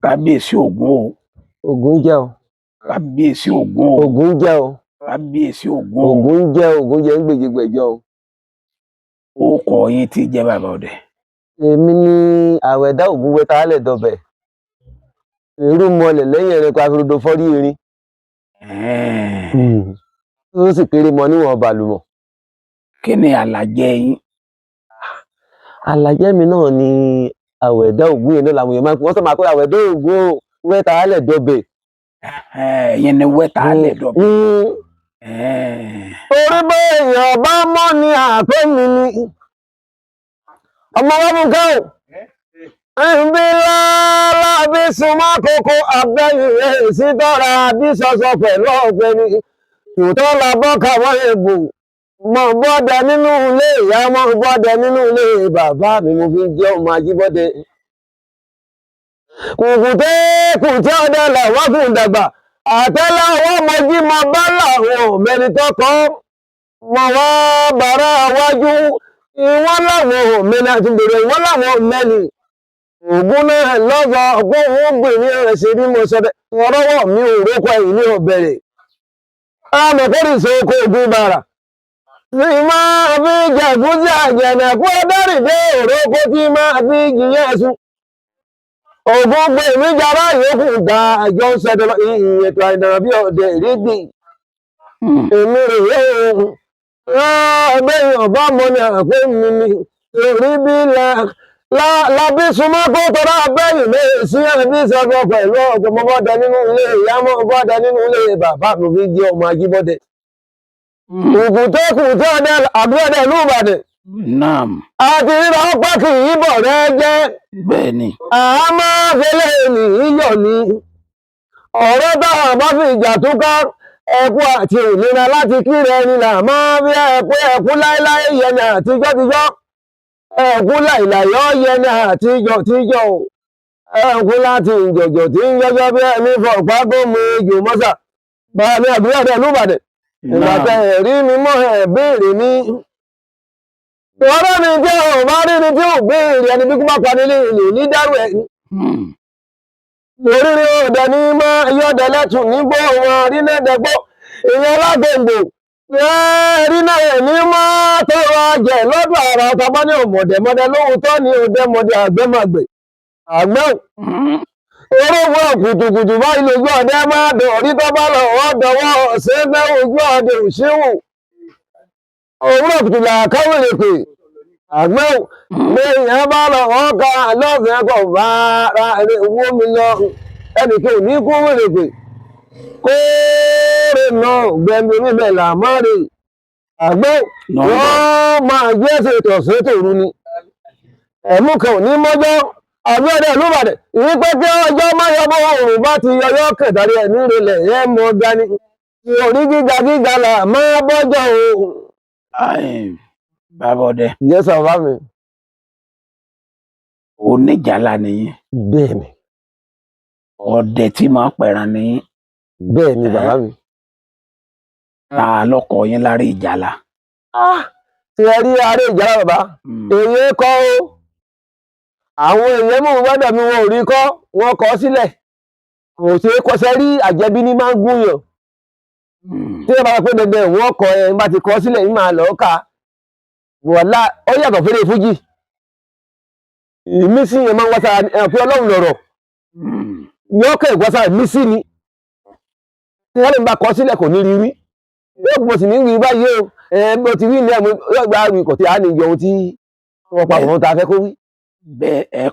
Kábíyèsí Ògún o. Ògún jẹ́ o. Kábíyèsí Ògún o. Ògún jẹ́ o. Kábíyèsí Ògún o. Ògún jẹ́ o. Ògún jẹ́ ń gbèjègbèjọ o. Orúkọ yín tí jẹ́ bàbá ọdẹ? Èmi ni àwẹ̀dá Ògún wẹta alẹ̀ dọbẹ̀. Irú mọlẹ̀ lẹ́yìn ẹranko afirodo fọ́rí erin. Ó sì kéré mọ níwọ̀n bàlùmọ̀. Kí ni àlàjẹ yín? Àlàjẹ́ mi náà ni àwẹ̀dá Ògún yẹn náà làwọn èèyàn máa ń pè. Wọ́n sọ máa pé àwẹ̀dá Ògún o wẹta alẹ̀ dọbẹ̀. Ẹ̀yin ni wẹ́ta alẹ̀ dọ̀bẹ̀. Torí bẹ́ẹ̀ bá mọ́ ni àpé mi ni. Ọmọ wa mú ká o. Ìbí lọ́lá bí súnmọ́ kókó abẹ́yìn rẹ̀ sí tọ́ra bí sọ́sọ́ pẹ̀lú ọ̀gbẹ́ni. Tòótọ́ la bọ́ káwọn ègbò. Mo bọ́dẹ nínú ilé ìyá, mo bọ́dẹ nínú ilé bàbá mi, mo fi jẹ́ ọmọ ajíbọ́dẹ. Kùkùté kùtẹ́ ọdẹ làwọn kùn dàgbà. Àtẹ́lẹ̀ àwọn ọmọdé máa bá làwọn mẹ́ni tọkọ. Mo wá bàrà wájú. Ìwọ́n làwọn mẹ́ni àti bèrè ìwọ́n làwọn mẹ́ni. Ògún náà lọ́gọ̀ ọgbọ́n òun gbè ní ẹ̀rẹ̀ ṣe bí mo sọ bẹ́ẹ̀. Ọ̀rọ̀wọ̀ mi ò rókọ ẹ̀yìn ní ọ̀bẹ̀rẹ̀. Amọ̀kórì sọ oko ògùn bàrà. Tí máa fi jẹ̀gúsí àjẹ̀nẹ̀kú ọdọ́rìndé òrókó tí máa fi jìyàn ẹ̀sùn. Ògún gbè mí jara yòókù da àjọ ń sẹ́dọ̀ ìyẹn ètò àìdàrà bí ọ̀dẹ̀ ìrígbì. Èmi rèé o. Ẹgbẹ́ ọ̀bá mọ́ ni àpé mi ni. Torí bí lábí súnmọ́ kó tọ́ra abẹ́yìn lè sí ẹbí sọ́kọ̀ pẹ̀lú ọ̀pọ̀ mọ́ bọ́dẹ nínú ilé ìyá mọ́ bọ́dẹ nínú ilé bàbá mi fi jẹ́ ọmọ ajíbọ́dẹ. Ògùn tó kù tí ọdẹ àbúrò ọdẹ ìlú Ìbàdàn. Naam. Àti rírà ọpẹ́ kì í bọ̀ rẹ jẹ́. Bẹ́ẹ̀ ni. Àmọ́ fẹlẹ́ ní iyọ̀ ni. Ọ̀rọ̀ táwọn bá fi ìjà tó ká ẹkú àti ìnira láti kíra ẹni là máa bí ẹkú ẹkú láéláé yẹni àtijọ́tijọ́. Ẹkú láìláyọ́ yẹni àtijọ́tijọ́ o. Ẹkú láti ìjọ̀jọ̀ tí ń jọjọ́ bí ẹni fọ̀pá gómù ejò mọ́sà. Bàbá àbúrò ọdẹ ìlú Ìbàdàn. Ìgbà tẹ ẹ̀rí mi mọ́ ẹ̀ béèrè mi. Ọ̀rọ̀ mi tí ò bá rí ni tí ò béèrè ẹni bí kú bá pa nílé ìlú ní dárò ẹ̀. Oríire ọ̀dẹ ní mọ́ yọ̀dẹ lẹ́tù nígbó wọn rí lẹ́dẹ̀gbọ́. Èèyàn alágbòǹgbò rí náà ẹ̀ ní mọ́ tó wá jẹ lọ́dọ̀ àrà ọ̀tá bá ní ọ̀mọ̀dẹ̀mọdẹ lóòótọ́ ní ọ̀dẹ́mọdẹ àgbẹ̀mọ̀gbẹ̀. Àgbẹ̀ orógbó kùtùkùtù báyìí lójú ọdẹ máa dùn orí tó bá lọ ọdọwọ ṣẹfẹ ojú ọdẹ òṣèwò òwúrọ̀ kùtù là káwèrè pé àgbẹ̀ lẹ́yìn bá lọ ọkà lọ́sẹ̀ kọ̀ bá ra owó mi lọ ẹnìkan ò ní kú wèrè pé kóòrè náà gbẹmí oníbẹ̀ là má rè àgbẹ̀ wọ́n máa gbé ẹsẹ̀ ìtọ̀sẹ̀ tòru ni ẹ̀mú kan ò ní mọ́jọ́ àbí ọdẹ ìlú Ìbàdàn ìwí pé kí ọjọ́ má yọ bọ́ òòrùn bá ti yọyọ́ kẹtàrí ẹ̀ nírelẹ̀ ẹ̀ mọ́ gani orí gíga gíga là máa bọ́jọ́ o. Bàbá ọdẹ. Yes, bàbá mi. Oníjàlá nìyí. Bẹ́ẹ̀ ni. Ọdẹ tí máa pẹran nìyí. Bẹ́ẹ̀ ni bàbá mi. Ta lọkọ yín lára ìjàlá? Ṣé ẹ rí aré ìjàlá bàbá? Èyí kọ́ o. Àwọn èèyàn mú gbọ́dọ̀ mi wọn ò rí kọ́ wọn kọ́ sílẹ̀ kò ṣe é kọsẹ̀ rí àjẹbí ní máa ń gúnyàn tí wọ́n bá sọ pé dandan wọn kọ ẹ bá ti kọ́ sílẹ̀ yìí máa lọ́ọ́ ka wọ̀lá ó yàtọ̀ fẹ́rẹ̀ fújì ìmísí yẹn máa ń wáṣà ẹ̀ pé Ọlọ́run lọ̀rọ̀ yọkẹ́ ìwáṣà ìmísí ni tí wọ́n lè bá kọ́ sílẹ̀ kò ní rí rí yóò mo sì ní rí báyìí o ẹ mo ti rí ilé ẹ̀ mo yóò gba kò tí a ní yọ ohun tí wọ́n pa òun ta fẹ́ kó wí. Bẹ́ẹ̀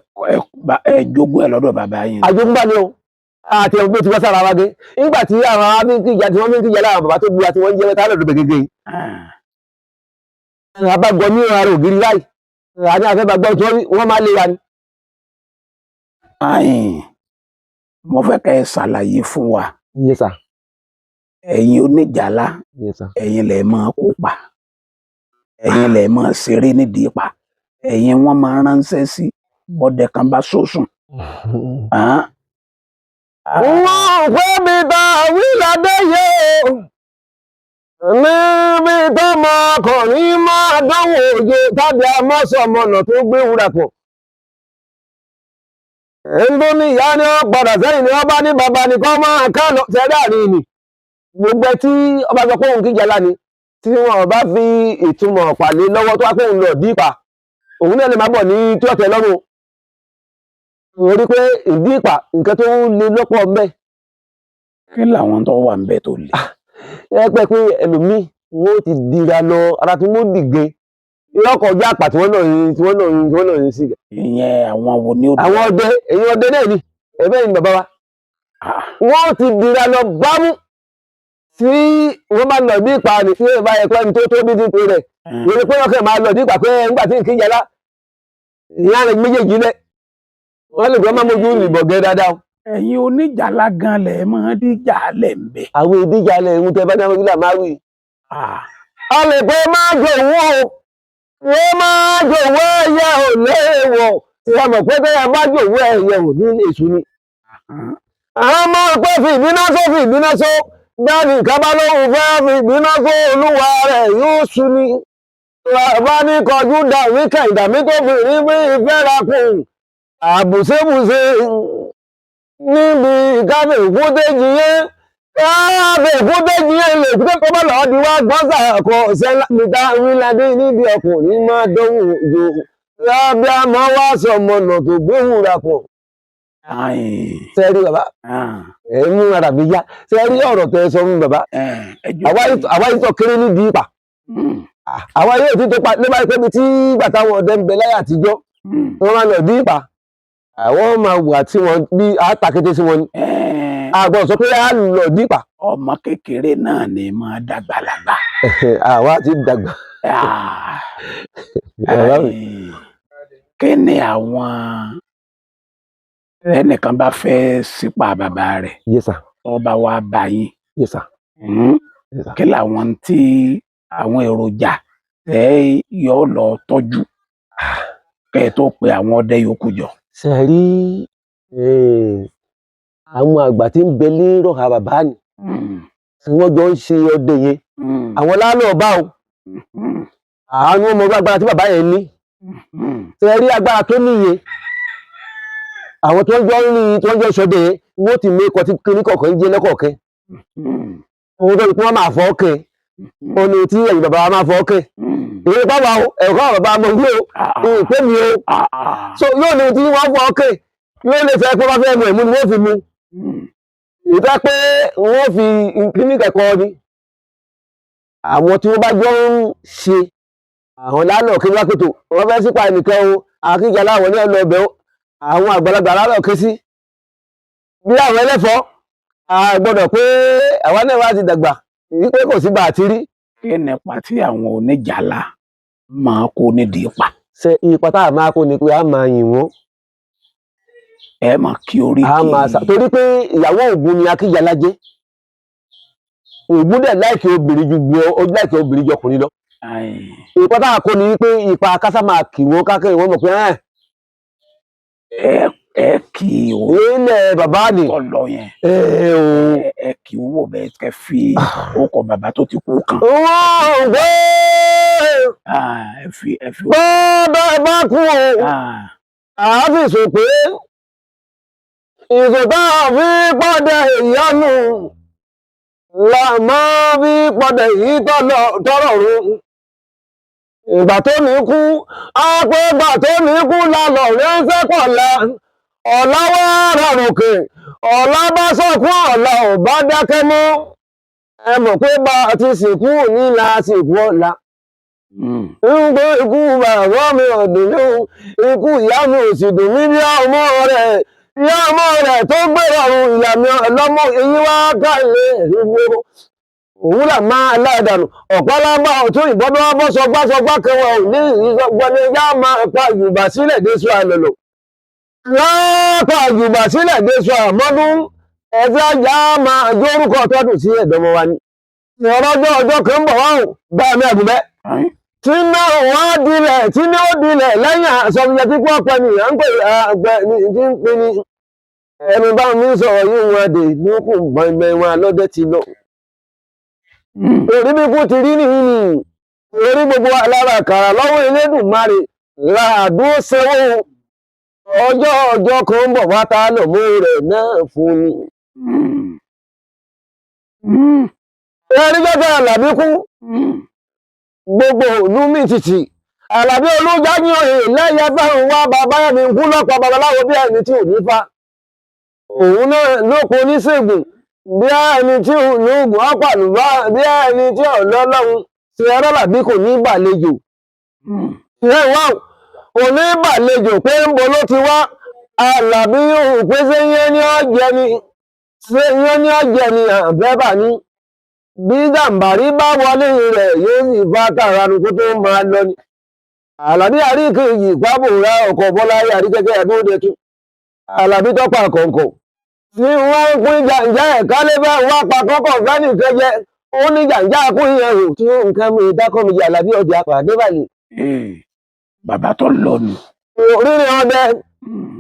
ẹ jogún ẹ lọ́dọ̀ bàbá yín. Àjogúnbá ni o àti ẹ̀wọ̀n tó ti wá sára wa gé nígbà tí àwọn ará fi ń kíjà tí wọ́n fi ń kíjà láwọn bàbá tó bu àti wọ́n ń jẹ́ mẹ́ta lọ́dọ̀ bẹ̀ gẹ́gẹ́ yìí. Àbá gbọ́ ní ara ògiri láì àní àfẹ́ bá gbọ́ tí wọ́n máa lé wa ni. Mo fẹ́ kẹ́ ẹ ṣàlàyé fún wa. Yes sir. Ẹ̀yin oníjàlá. Yes sir. Ẹ̀yin lẹ̀ máa kópa, ẹ̀yin lẹ̀ máa ṣeré nídìí pa, ẹ̀yin wọ́n máa ránṣẹ́ sí bọ́dẹ kan bá sọ̀sùn. Wọ́n pẹ́ mi ta wílàdé yé o níbi tọmọkùnrin máa dánwò òjò tàbí amọ́sọmọnà tó gbé wúrà pọ̀. Ẹni tó ní ìyá ni ó padà sẹ́yìn ni wọ́n bá ní bàbá ni kọ́ máa ká lọ sẹ́dá ní ìní. Gbogbo ẹ tí ọba sọ pé òun kíjàlá ni tí wọn bá fi ìtumọ̀ pàlẹ́ lọ́wọ́ tó wá pé òun lọ dípa, òun náà lè má bọ̀ ní tí ọ̀tẹ̀ lọ́rùn. Mo rí pé ìdí ìpà nǹkan tó ń le lọ́pọ̀ ńbẹ. Kí làwọn tó wà ń bẹ tó le? Ẹ pẹ́ pé ẹlòmíì wọn ó ti dira lọ ara tí wọn ó dìge lọ́kọ̀ ọjọ́ àpà tí wọ́n náà yin tí wọ́n náà yin tí wọ́n náà yin sí. Ìyẹn àwọn wo ni ó Àwọn ọdẹ, èyí ọdẹ náà ni ẹ̀bẹ̀ ni bàbá wa. Wọ́n ó ti dira lọ bámú tí wọ́n bá lọ bí ìpa ni tí ìbá yẹ pé ẹni tó tó bí ti pè rẹ̀ ìrìn pé ọkẹ́ máa lọ bí ìpa pé nígbà tí nǹkan yàrá ìyá rẹ̀ méjèèjì lẹ̀ wọ́n lè gbọ́ máa mójú ìbọ̀gẹ́ dáadáa o. Ẹ̀yin oníjàlá gan lẹ̀ máa díjà lẹ̀ ń bẹ. Àwọn ìdíjà lẹ̀ ń tẹ bá dáná wíwá máa wí. A lè pé máa jòwó o, wọ́n máa jòwó ẹyẹ ò léèwọ̀ tí a mọ̀ pé bẹ́ẹ̀ bá jòwó ẹyẹ ò ní èṣù ni. Àwọn máa pé fi ìbínú só fi ìbínú só bẹ́ẹ̀ ni nǹkan bá lóhùn fẹ́ fi ìbínú só olúwa rẹ̀ yóò sú ni. Bàbá ní kọjú dàmí kẹ̀dàmí tó fi rí bí ìfẹ́ ra kùn àbùsébùsé níbi ìkáfẹ́ ìkútéjì yẹn káfẹ́ ìkútéjì yẹn lè kúté tó bá lọ́ọ́ di wá gbọ́nsà kọ sẹ́ńtà wíńládé níbi ọkùnrin máa dánwò jò lábẹ́ àmọ́ wá sọmọnà tó gbóhùn ra pọ̀. Sẹ́rí bàbá, ẹ̀ ń mú ara mi yá. Sẹ́rí ọ̀rọ̀ tẹ́ sọ fún bàbá, àwa yìí sọ kéré nídìí ìpà, àwa yóò ti tó pa ló bá yẹ pé ibi tí bàtà wọn ọdẹ ń bẹ láyé àtijọ́ wọ́n máa lọ dí ìpà, àwọn máa wà tí wọn bí àtàkété sí wọn ni àgbọn sọ pé a lọ dí ìpà. Ọmọ kékeré náà ni máa dàgbàlagbà. Àwa ti dàgbà. Bàbá mi. Kí ni àwọn ẹnìkan bá fẹ́ sípa bàbá rẹ̀? Yes sir. Tó bá wá bá yín. Yes sir. Yes sir. Kí làwọn tí àwọn èròjà tẹ́ yọ lọ tọ́jú kẹ́ ẹ tó pe àwọn ọdẹ yòókù jọ? Ṣe rí àwọn àgbà tí ń bẹ lérò bàbá ni tí wọ́n jọ ń ṣe ọdẹ yẹn, àwọn lálọ́ ọba o, àánú ọmọ agbára tí bàbá yẹn ní. Ṣe rí agbára tó níye àwọn tó ń jọ ń rí tí wọ́n jọ ń ṣọdẹ yẹn, wọ́n ti mú ikọ̀ tí kíní kọ̀ọ̀kan ń jẹ́ lọ́kọ̀ọ̀kan. Ohun tó ní kí wọ́n máa fọ́ ọkẹ́ òní tí ẹ̀yìn bàbá wa máa fọ́ ọkẹ́ ìwé bàbá o, ẹ̀kọ́ bàbá mo gbé o, ìpè mi o, so yóò ní tí wọ́n fọ́ ọkẹ́ yóò lè fẹ́ pé wọ́n fẹ́ mu ẹ̀mú ni wọ́n fi mu ìfẹ́ pé wọ́n fi kíní kẹ̀kọ́ ni àwọn tí wọ́n bá jọ ń ṣe àwọn lálọ́ kí wọ́n pètò wọ́n fẹ́ sípa ẹnìkan o, àkíjà láwọn ní ọ̀nà ọbẹ̀ o, àwọn àgbàlagbà lálọ́ ké sí bí àwọn ẹlẹ́fọ̀ọ́ a gbọ́dọ̀ pé àwa náà wá ti dàgbà wípé kò sí bá a ti rí. Kí ni ipa tí àwọn oníjàlá máa kó nídìí ipa? Ṣe ipa tá a máa kó ni pé a máa yìn wọ́n. Ẹ máa kí orí a máa sà torí pé ìyàwó Ògún ni Akíjàlá jẹ́. Ògún dẹ̀ láìkí obìnrin ju gbọ́ ó láìkí obìnrin ju ọkùnrin lọ. Ipa tá a kó ni wípé ipa kásá máa kì wọ́n kákẹ́ wọ́n mọ̀ pé ẹ̀ Ẹ kì í o ilẹ̀ bàbá ni. Tọ́ lọ yẹn. Ẹ o. Ẹ kì í wò bẹ́ẹ̀ kẹ́ fi ọkọ̀ bàbá tó ti kú kan. Wọ́n gbé Ẹ fi ẹ fi. bàbá bá kú o, àáfi sọ pé ìṣòtá fi pọ́dẹ ìyanu là máa fi pọ́dẹ yìí tọ́rọ̀ run. Ìgbà tó ní kú àpégbà tó ní kú lálọ́ ránṣẹ́ pọ̀lá ọ̀la wá rọrùn kè ọ̀la bá sọ̀kún ọ̀la ò bá dákẹ́ mọ́. Ẹ mọ̀ pé bá a ti sìnkú òní la sìnkú ọ̀la. Ń gbé ikú bàbá mi ò dùn mí o, ikú ìyá mi ò sì dùn mí bí ọmọ rẹ̀ ìyá ọmọ rẹ̀ tó gbéra òun ìyá mi ọlọ́mọ eyín wá káàlẹ̀ ìgboro òun là máa ládàánù ọ̀pá lábá ọ̀tún ìbọn bá bọ́ sọgbá sọgbá kẹwàá ò ní ìsọgbọ́n ní yá máa pa ìjùbà sílẹ̀ dé sọ àlọ́lọ́ lápá ìjùbà sílẹ̀ dé sọ àmọ́dún ẹ̀fẹ́ ajá máa jórúkọ tọ́dún sí ẹ̀dọ́mọ wa ni. Ọlọ́jọ́ ọjọ́ kan ń bọ̀ wá ò bá mi àgùnbẹ́ tí náà wá dilẹ̀ tí ní ó dilẹ̀ lẹ́yìn àsọfúnjẹ tí kò pẹ́ ni à ń pè àgbẹ̀ ní ti ń pè ní ẹnu bá mi sọ̀rọ̀ yìí wọn dè ní kò gbọ̀ngbẹ̀ wọn lọ́dẹ ti lọ. Orí bí kú ti rí nìyí ni orí gbogbo alára kàrà lọ́wọ́ Elédùmarè làdó sẹ́wọ́ Ọjọ́ ọjọ́ kan ń bọ̀ wá tá lò mú rẹ̀ náà fún ni. Ẹni jọ́jọ́ Àlàbí kú, gbogbo ìlú mi tìtì. Àlàbí olújáyàn lẹ́yẹ fẹ́ràn wá bàbá ẹni kú lọ́pàá babaláwo bí ẹni tí ò ní fa. Òun náà ló kó oníṣègùn bí ẹni tí ò ní oògùn ọ̀pàlùbá bí ẹni tí ò lọ́lọ́run ṣe ẹ̀rọ làbí kò ní gbàlejò. Ṣé wà kò ní gbàlejò pé ń bo ló ti wá. Àlàbí yóò pé ṣé yẹn ní ọ̀jẹ̀ ni, ṣé yẹn ní ọ̀jẹ̀ ni àbẹ́bà ni. Bí Gàmbàrí bá wọlé rẹ̀ yóò sì fa tàràrù kó tó máa lọ ni. Àlàbí àríkèjì pábòrá ọkọ̀ Bọ́lá àríkẹ́kẹ́ ẹ̀bùdẹ̀tù. Àlàbí tọ́pa kọ̀ǹkọ̀. Ní wọ́n ń pín jàǹjà ẹ̀ka lébẹ́ wá pa kọ́kọ̀ fẹ́nìkan jẹ. Ó ní jàǹjà kún ìyẹn rò tí nǹkan mi dákọ́ mi jẹ Àlàbí ọjà pàdé báyìí. Bàbá tó lọ nù. Rírìn ọdẹ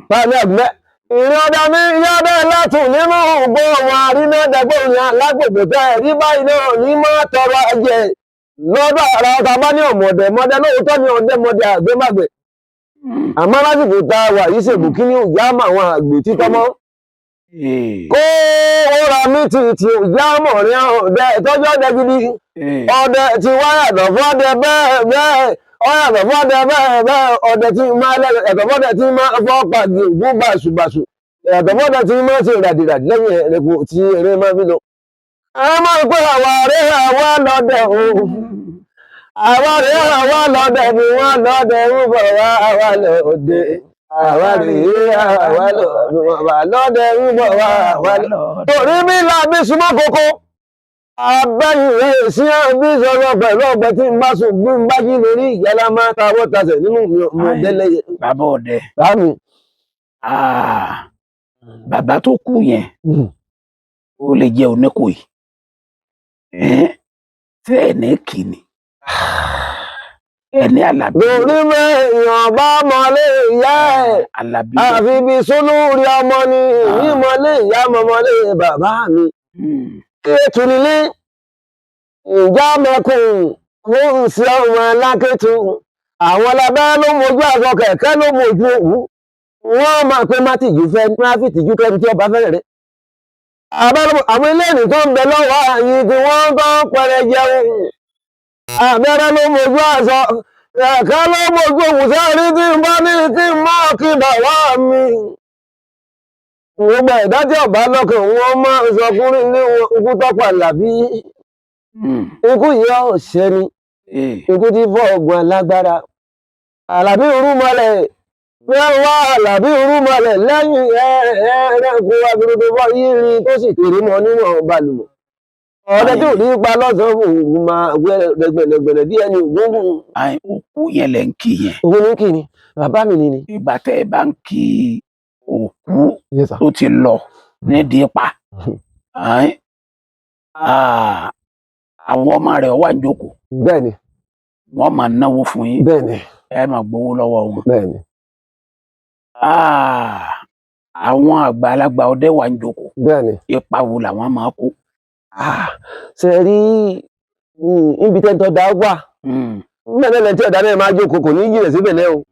tàbí àgbẹ̀. Ìrìn ọdẹ mi yọ́dẹ látùn nínú ògbó wọn àrínàdẹ́gbò ní alágbègbè tẹ́ ẹ̀rí báyìí náà ní máa tọrọ ẹ̀jẹ̀ lọ́dọ̀ ara ọ̀tá bá ní ọ̀mọ̀dẹ̀ mọ́dẹ lóòótọ́ ní ọdẹ mọ́dẹ àgbẹ̀màgbẹ̀. Àmọ́ lásìkò tá a wà yìí ṣègùn kí ní ìyá mọ̀ àwọn àgbè títọ́ mọ́. Kó ó ra mí ti ti ìyá mọ̀ ní ọdẹ tọ́jú ọdẹ gidi. Ọdẹ ti wá yàtọ̀ fọ́dẹ bẹ́ẹ̀ bẹ́ẹ̀ ọyàtọ̀ fọ́dẹ bẹ́ẹ̀ bẹ́ẹ̀ ọdẹ tí máa lẹ́nu ẹ̀tọ̀ fọ́dẹ tí máa fọ́ pàdé ògún bàṣubàṣu ẹ̀tọ̀ fọ́dẹ tí máa ṣe ràdìràdì lẹ́yìn ẹ̀rẹ́kù tí eré máa fi lọ. A máa ń pè àwa rẹ̀ àwa lọ́dẹ o, àwa rẹ̀ àwa lọ́dẹ bí wọ́n lọ́dẹ ń bọ̀ wá àwa lọ́dẹ. Àwa rẹ̀ àwa lọ́dẹ ń bọ̀ wá àwa lọ́dẹ. Torí bí làbí súnmọ́ kókó abẹ́yìn rẹ̀ sí àbí sọ̀rọ̀ pẹ̀lú ọ̀gbẹ́ tí ń bá sùn bí ń bá jí lórí ìyálà máa ta ọwọ́ tasẹ̀ nínú mi ò délẹ̀. Bàbá ọdẹ. Báàmì. Bàbá tó kú yẹn ó lè jẹ́ Oníkòyí. Tí ẹ̀ ní kìíní ẹ̀ ní Àlàbí. Lórí mẹ́yàn bá mọ́lé ìyá ẹ̀. Àlàbí. Àfi bí sólórí ọmọ ni ìmọ̀lé ìyá mọ́mọ́lé bàbá mi. Kéètù nílé ìjà mẹ́kùn ló ń ṣe ọmọ alákẹ́tù. Àwọn alábẹ́ ló mojú àgọ́ kẹ̀kẹ́ ló mojú òwú. Wọ́n máa pé má tìjú fẹ́ má fi tìjú kẹ́ni tí ọba fẹ́rẹ̀ rẹ̀. Àwọn eléyìí tó ń bẹ lọ́wọ́ àyìn tí wọ́n bá ń pẹrẹ jẹun. Abẹ́rẹ́ ló mojú àṣọ kẹ̀kẹ́ ló mojú òwú sẹ́rí tí ń bá ní kí n máa kí bàbá mi. Gbogbo ẹ̀dá tí ọba lọ́kàn wọn máa ń sọ fún ní ikú tọ́pọ̀ Àlàbí. Ikú yìí ọ̀ṣẹ́ ni ikú tí fọ́ ọgbọ̀n lágbára. Àlàbí rúmọlẹ̀ wọ́n wá Àlàbí rúmọlẹ̀ lẹ́yìn ẹ̀ẹ́dẹ́gbẹ̀rún agbèrèdè bọ́ yírí tó sì kéré mọ́ nínú balùwẹ̀. Ọdẹ tí ò ní pa lọ́sàn-án òun máa gbẹ̀rẹ̀gbẹ̀rẹ̀ bí ẹni ògúngún. Òkú yẹn lẹ̀ ń kí yẹn. Òun ní kí ni bàbá mi ni ni. Ìgbà tẹ́ ẹ bá ń kí òkú tó ti lọ nídìí pa àwọn ọmọ rẹ̀ wà ń jókòó. Bẹ́ẹ̀ni. Wọ́n máa náwó fún yín. Bẹ́ẹ̀ni. Ẹ máa gbowó lọ́wọ́ wọn. Bẹ́ẹ̀ni. Àwọn àgbàlagbà ọdẹ wà ń jókòó. Bẹ́ẹ̀ni. Ipa wo làwọn máa kó? Ṣe rí níbi tẹ́ ń tọ́ da wà. Mẹ́lẹ́lẹ́ tí ọ̀dà náà máa jókòó kò ní jìnà síbẹ̀ náà o.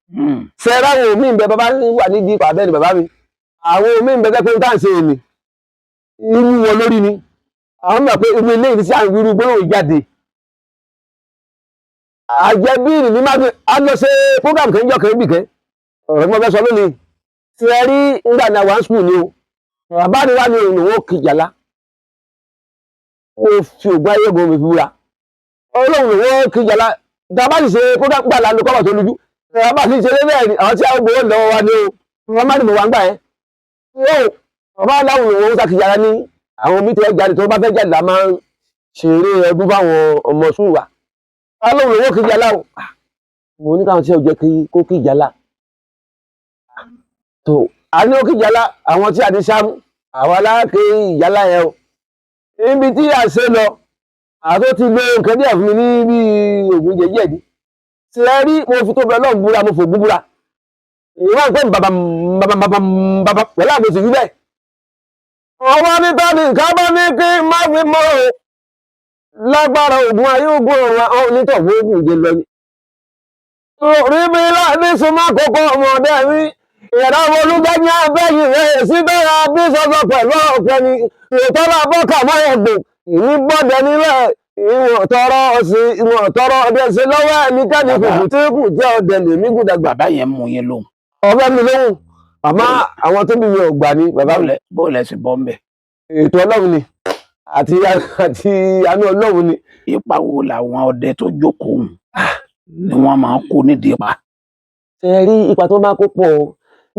Ṣe ráwọn omi ń bẹ bàbá wà nídìí ìpà bẹ́ẹ̀ ni bàbá mi. Àwọn omi ń bẹ pé tá à ń ṣe èmi. Irú wọn lórí ni. Àwọn mọ̀ pé irú ilé ìrísí àwọn irú gbólóhùn jáde. Àjẹbí ìrìn ní máa fi a lọ ṣe program kan jọ kan ibì kan. Ọ̀rọ̀ tí mo fẹ́ sọ lónìí. Ṣe rí nígbà náà wà ń sùn ni o. Bàbá mi wá ní òun òun ó kìjàlá. Ó fi ògùn ayé ògùn mi fi wúra. Ọlọ́run lòun ó kìjàlá. Tàbá sì ṣe program gbà lánàá kọ́mọ̀ tó lójú. Tàbá sì ṣe bẹ́ẹ̀ ni àwọn tí a gbowó lọ́wọ́ wa ni o. Wọ́n má ní mo wà ń gbà yẹn. Yóò bàbá aláwọ̀ lòun ó sàkìjàlá ní àwọn omi tó jáde tó bá fẹ́ jáde la máa ń ṣeré ẹbú fáwọn ọmọ sùn wa. Ọlọ́run lòun ó kìjàlá o. Mo ní káwọn tí ó jẹ́ kó kìjàlá. Tó a ní ó kìjàlá àwọn tí a ti sáàmù àwọn aláàkè ìjàlá yẹn o. Ibi tí a ṣe lọ àtó ti lo nǹkan díẹ̀ fún mi ní bí ògùn jẹjẹ ni. Ṣé ẹ rí mo fi tó bẹ lọ́ọ̀ búra mo fògùn búra. Ìwọ́n pé bàbá bàbá bàbá bàbá pẹ̀lú àgbèsè wí bẹ́ẹ̀. Ọwọ́ ní tani nǹkan bá ní kí n má fi mọ́ o. Lágbára ògùn ayé ògùn ọ̀run àwọn onítọ̀hún ògùn jẹ lọ ni. Rí mi láti súnmọ́ àkókò ọmọdé mi. Ìyàrá olùgbẹ́ni abẹ́yìn rẹ̀ sí bẹ́rẹ̀ bí sọ́sọ́ pẹ̀lú ọ̀pẹ ni ìtọ́lá bọ́kà mọ́yẹ̀gbò ìní bọ́dẹ nílẹ̀ ìwọ̀n tọrọ ọ̀sìn ìwọ̀n tọrọ ọdẹ ṣe lọ́wọ́ ẹnikẹ́ni kùkù tí kù jẹ́ ọdẹ lèmi gùn dàgbà. Bàbá yẹn mú yín lóhùn. Ọbẹ̀ mi lóhùn, àmọ́ àwọn tó bí mi ò gbà ní bàbá mi. Bóòlù ẹ̀sìn bọ́ ń bẹ̀. Ètò Ọlọ́run ni àti àánú Ọlọ́run ni. Ipa wo làwọn ọdẹ tó jókòó hùn ni wọ́n máa ń kó nídìí pa? Ṣe rí ipa tó máa ń kó pọ̀ o.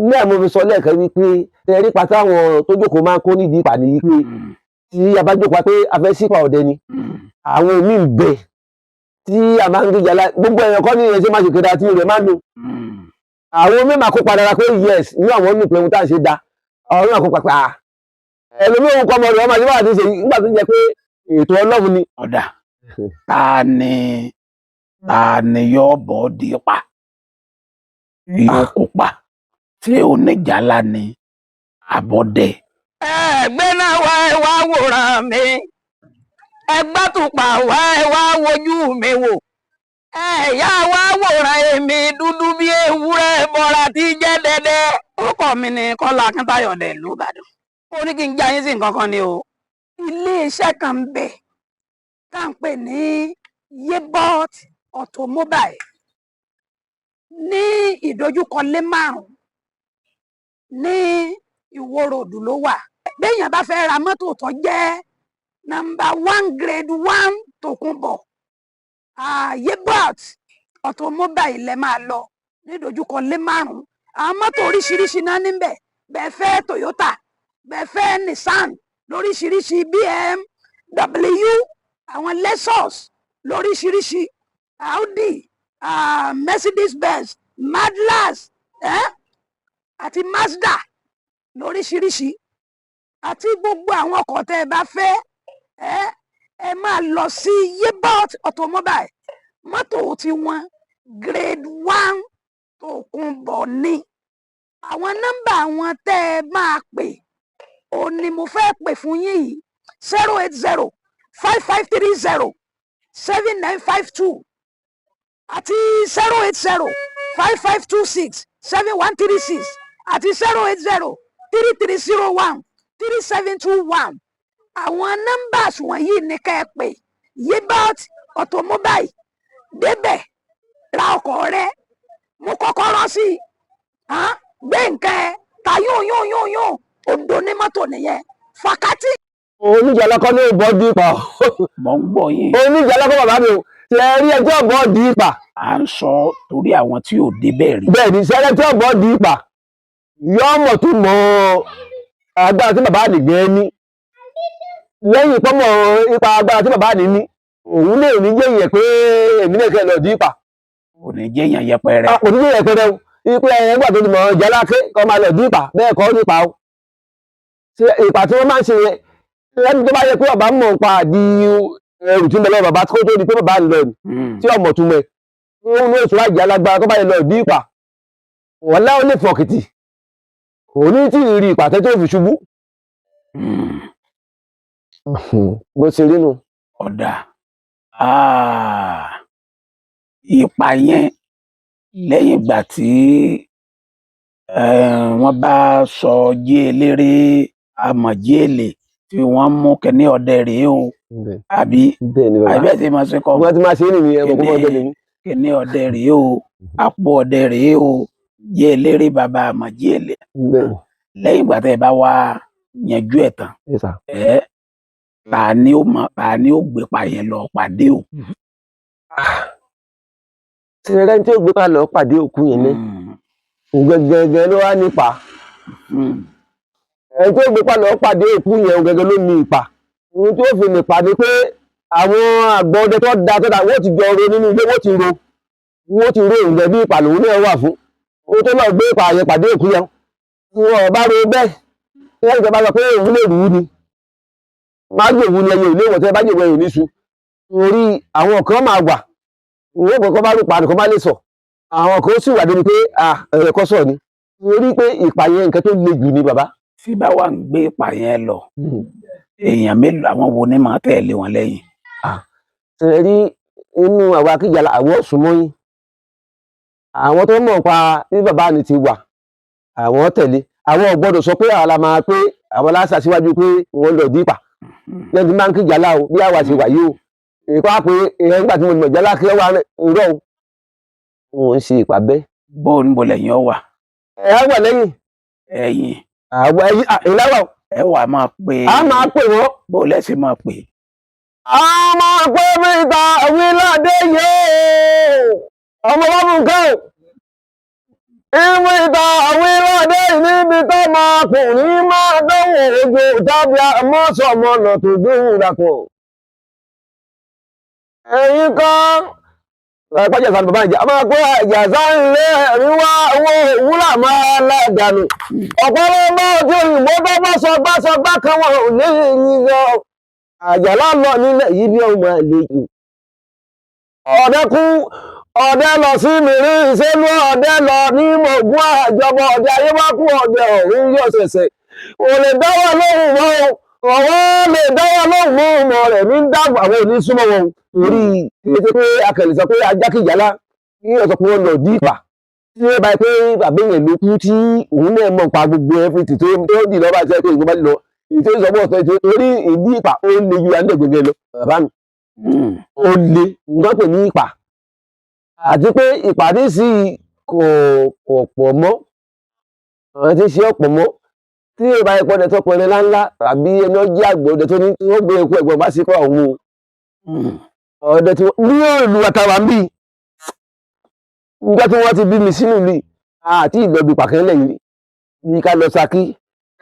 Ní àmọ́ fi sọ lẹ́ẹ̀kan wípé ṣe rí ipa táwọn tó jókòó máa ń kó nídìí ipa ni wípé tí a bá jókòó pé a fẹ́ sípa ọdẹ ni, àwọn míì ń bẹ tí a máa ń gbéjà lá gbogbo èèyàn kọ́ ní ẹ̀ṣẹ̀ máa ṣe kéde àti rẹ̀ máa ń lò. Àwọn míì máa kópa dára pé yes, inú àwọn nù pé ohun tá à ń ṣe da, àwọn míì máa kópa pé à ẹlòmíì òun kọ́ ọmọ rẹ̀ ọmọ àti báwa ti ṣe yìí nígbà tó jẹ́ pé ètò Ọlọ́run ni. Ọ̀dà, ta ni yóò bọ́ di pa, yóò kópa tí oníjàlá ni àbọ̀dẹ? Ẹgbẹ́ náà wá, ẹ wá wòran mi, ẹ gbátùpà wá, ẹ wá wojú mi wò, ẹ yá wá wòran èmi dúdú bí ewúrẹ́ bọ́ra tí jẹ́ dẹ́dẹ́. Orúkọ mi ni Kọ́lá Akíntayọ̀ dẹ̀ ìlú Ìbàdàn. Ó ní kí n já yín sí nǹkan kan ni o. Iléeṣẹ́ kan ń bẹ tá à ń pè ní Yebot Automobile ní ìdojúkọ lé márùn ní Ìwó Road ló wà. Béèyàn bá fẹ́ ra mọ́tò tó jẹ́ number one, grade one, tòkunbọ̀, Yebot Automobile lẹ máa lọ ní ìdojúkọ lé márùn. Àwọn mọ́tò oríṣiríṣi náà níbẹ̀. Bẹ́ẹ̀ fẹ́ Toyota, bẹ́ẹ̀ fẹ́ Nissan lóríṣiríṣi, BMW, àwọn Lexus lóríṣiríṣi, Audi, Mercedes Benz, Mazda, àti Mazda lóríṣiríṣi, àti gbogbo àwọn ọkọ̀ tẹ́ ẹ bá fẹ́, ẹ máa lọ sí Yebot Automobile. Mọ́tò tí wọ́n grade one tòkunbọ̀ ni. Àwọn nọ́mbà wọn tẹ́ ẹ máa pè òun ni mo fẹ́ pè fún yín yìí: 08055307952 àti 08055267136 àti 08033013721. Àwọn numbers wọ̀nyí ni ká ẹ pè. Yebot Automobile, débẹ̀ ra ọkọ̀ rẹ, mú kọ́kọ́rọ́ sí i, gbé nǹkan ẹ ta yóò yóò yóò yóò òǹdó ní mọ́tò nìyẹn fàkátì. Oníjàlá kọ́ ní ìbọn dí ipa. Mọ̀ ń gbọ́ yín. Oníjàlá kọ́, bàbá mi o. Ṣe rí ẹjọ́ bọ́ dí ipa? À ń sọ torí àwọn tí ò débẹ̀ rí. Bẹ́ẹ̀ ni, ṣe rí ẹjọ́ bọ́ dí ipa, yọ mọ̀ tó mọ agbára tí bàbá nìgbẹ́ ní lẹ́yìn pọ́mọ̀ ipa agbára tí bàbá ní ní òun lè ní jẹ́ ìyẹn pé èmi náà kẹ́ lọ dí ipa. Kò ní jẹ́ èèyàn yẹpẹrẹ. Kò ní jẹ́ ìyẹn pẹrẹ o, ipe ẹ̀yẹn gbà tó ti mọ̀ jẹ́láké kọ́ máa lọ dí ipa bẹ́ẹ̀ kọ́ nípa o. Ṣe ìpà tí wọ́n máa ń ṣe yẹn lẹ́nu tó bá yẹ pé bàbá mọ̀ nípa àdí ẹrù tí ń bẹ lọ́wọ́ bàbá kó tó di pé bàbá ń lọ ni tí ọmọ tún mẹ́ òun ní oṣù àjẹ́ alágbára tó bá yẹ lọ dí ipa wọ́n láwọn lè fọ̀kìtì kò ní tí ì rí ìpàtẹ́ tó fi ṣubú. Bó ṣe rí nu. Ọ̀dà, ìpà yẹn, lẹ́yìn ìgbà tí wọ́n bá sọ jí eléré amọ̀jíèlè tí wọ́n mú kẹ́ní ọdẹ rèé o, àbí? Bẹ́ẹ̀ ni, bàbá. Àbí ẹ̀ tí mo ṣe kọ́? Wọ́n ti máa ṣe é nìyẹn, mọ̀ kó mọ́ ọdẹ nìyí. Kẹ́ní ọdẹ rèé o, àpò ọdẹ rèé o, jí eléré bàbá amọ̀jíèlè. Bẹ́ẹ̀. Lẹ́yìn ìgbà tẹ́ ẹ bá wá yanjú ẹ̀ tán, Yes, sir. ẹ ta ni ó mọ, ta ni ó gbé pa yẹn lọ pàdé òkú? Ṣe rẹ́ni tí ó gbé pa lọ pàdé òkú yẹn ní òun gẹ́gẹ́ ló wá nípa. Ẹni tó gbé pa lọ pàdé òkú yẹn, òun gẹ́gẹ́ ló ní ipa. Ohun tí ó fi nípa ni pé àwọn àgbọ̀ ọdẹ tó da wọ́n ti jọ ro nínú ilé, wọ́n ti ro òun gẹ́gẹ́ bí ipa lòun náà wà fún ohun tó lọ gbé ipa yẹn pàdé òkú yẹn. Wọn ò bá ro bẹ́ẹ̀, wọ́n ìjọba sọ pé òun lè rú ni má jòwú ni ẹyẹ ìlé ìwọ̀n tí ẹ bá jòwú ẹyẹ níṣu, torí àwọn kan máa wà òun kọ̀ọ̀kan bá rúpa nìkan bá lè sọ, àwọn kan sì wà débi pé ẹ̀rọ ẹ̀kọ́ sọ̀ ni, torí pé ìpààyàn nǹkan tó le jù ni, bàbá. Tí bá wà ń gbé ìpà yẹn lọ, èèyàn mélòó, àwọn wo ni máa tẹ̀lé wọn lẹ́yìn? Ṣe rí inú àwọn akíjàlá, àwọn ọ̀sùnmọ́yìn, àwọn tó mọ̀ pa bí bàbá mi ti wà. Àwọn tẹ̀lé, àwọn ò gbọ́dọ̀ sọ pé àwọn la máa pé àwọn láṣà síwájú pé wọ́n lọ dípà lẹ́yìn tí máa ń kí jàlá o, bí àwa ṣe wà yìí o, ìkọ́ á pé èèyàn nígbà tí mo mọ̀ jàlá kí ọ wà irọ́ o, wọn ò ń ṣe ìpà bẹ́ẹ̀. Bó o níbo lẹ́yìn ọ wà? Ẹ á wà lẹ́yìn. Ẹ̀yìn. Àwọn ẹ̀yìn ìláwà. Ẹ wà máa pè. A máa pè wọ́n. Bó o lẹ́sìn máa pè. A máa pè mí ta wíládé yìí ọmọ bá mú nǹkan o, ìwé ìta wíládé níbi tó máa kùnrin máa dánwò ojú tàbí mọ́sọ̀mọ́nà tó gbóhùn dàpọ̀. Ẹ̀yin kan pàjẹ́ sàn bàbá ìjà, a máa pé àjàsá ilé ẹ̀rí wá owó òwúrà máa ládàánù. Ọ̀pọ̀lọpọ̀ tí òyìnbó bá bá sọ bá sọ bá kan wọn ò ní ìyìn lọ. Àjàlá lọ nílẹ̀ yìí bí ọmọ àlejò. Ọ̀dẹ kú, ọ̀dẹ lọ sí mìírí ìṣèlú, ọ̀dẹ lọ ní mọ̀gún àjọbọ, ọ̀dẹ ayé wá kú, ọ̀dẹ ọ̀run yóò ṣẹ̀ṣẹ̀. Kò lè dáwọ́ lóhùn mọ́ o, ọ̀wọ́ lè dáwọ́ lóhùn mọ́ ọmọ rẹ̀ ní dàgbà, àwọn ò ní súnmọ́ wọn. Torí kí ṣe pé akẹ̀lẹ̀ sọ pé ajá kìjàlá kí ó sọ pé wọ́n lọ dípà. Tí ó bá yẹ pé bàbá èèyàn ló kú tí òun náà mọ̀ pa gbogbo everything tó dì lọ́ba àti ẹ̀kọ́ ìgbọ́n bá lọ. Ìtò ìsọ̀bọ̀ ọ̀tọ̀ ìtò torí ìdí ìpà ó le ju àndẹ̀gbẹ̀gbẹ̀ lọ. Bàbá mi ó le nǹkan pè ní ìpà. Àti pé ìpàdé sí kò pọ̀ mọ́. Àwọn tí ń ṣe ọ̀pọ̀ mọ́. Tí ó bá yẹ pé ọdẹ tó pẹrẹ ńláńlá tàbí ẹni ó jẹ́ àgbẹ̀ ọdẹ tó ní tí wọ́n gbé eku ẹ̀gbọ́n bá sí kọ́ òun o. Ọdẹ tí wọ́n ní ìlú àtàwà ń bì. Nígbà tí wọ́n ti bí mi sínú ìlú àti ìlọ́bi pàkẹ́lẹ̀ yìí ní ká lọ Ṣakí,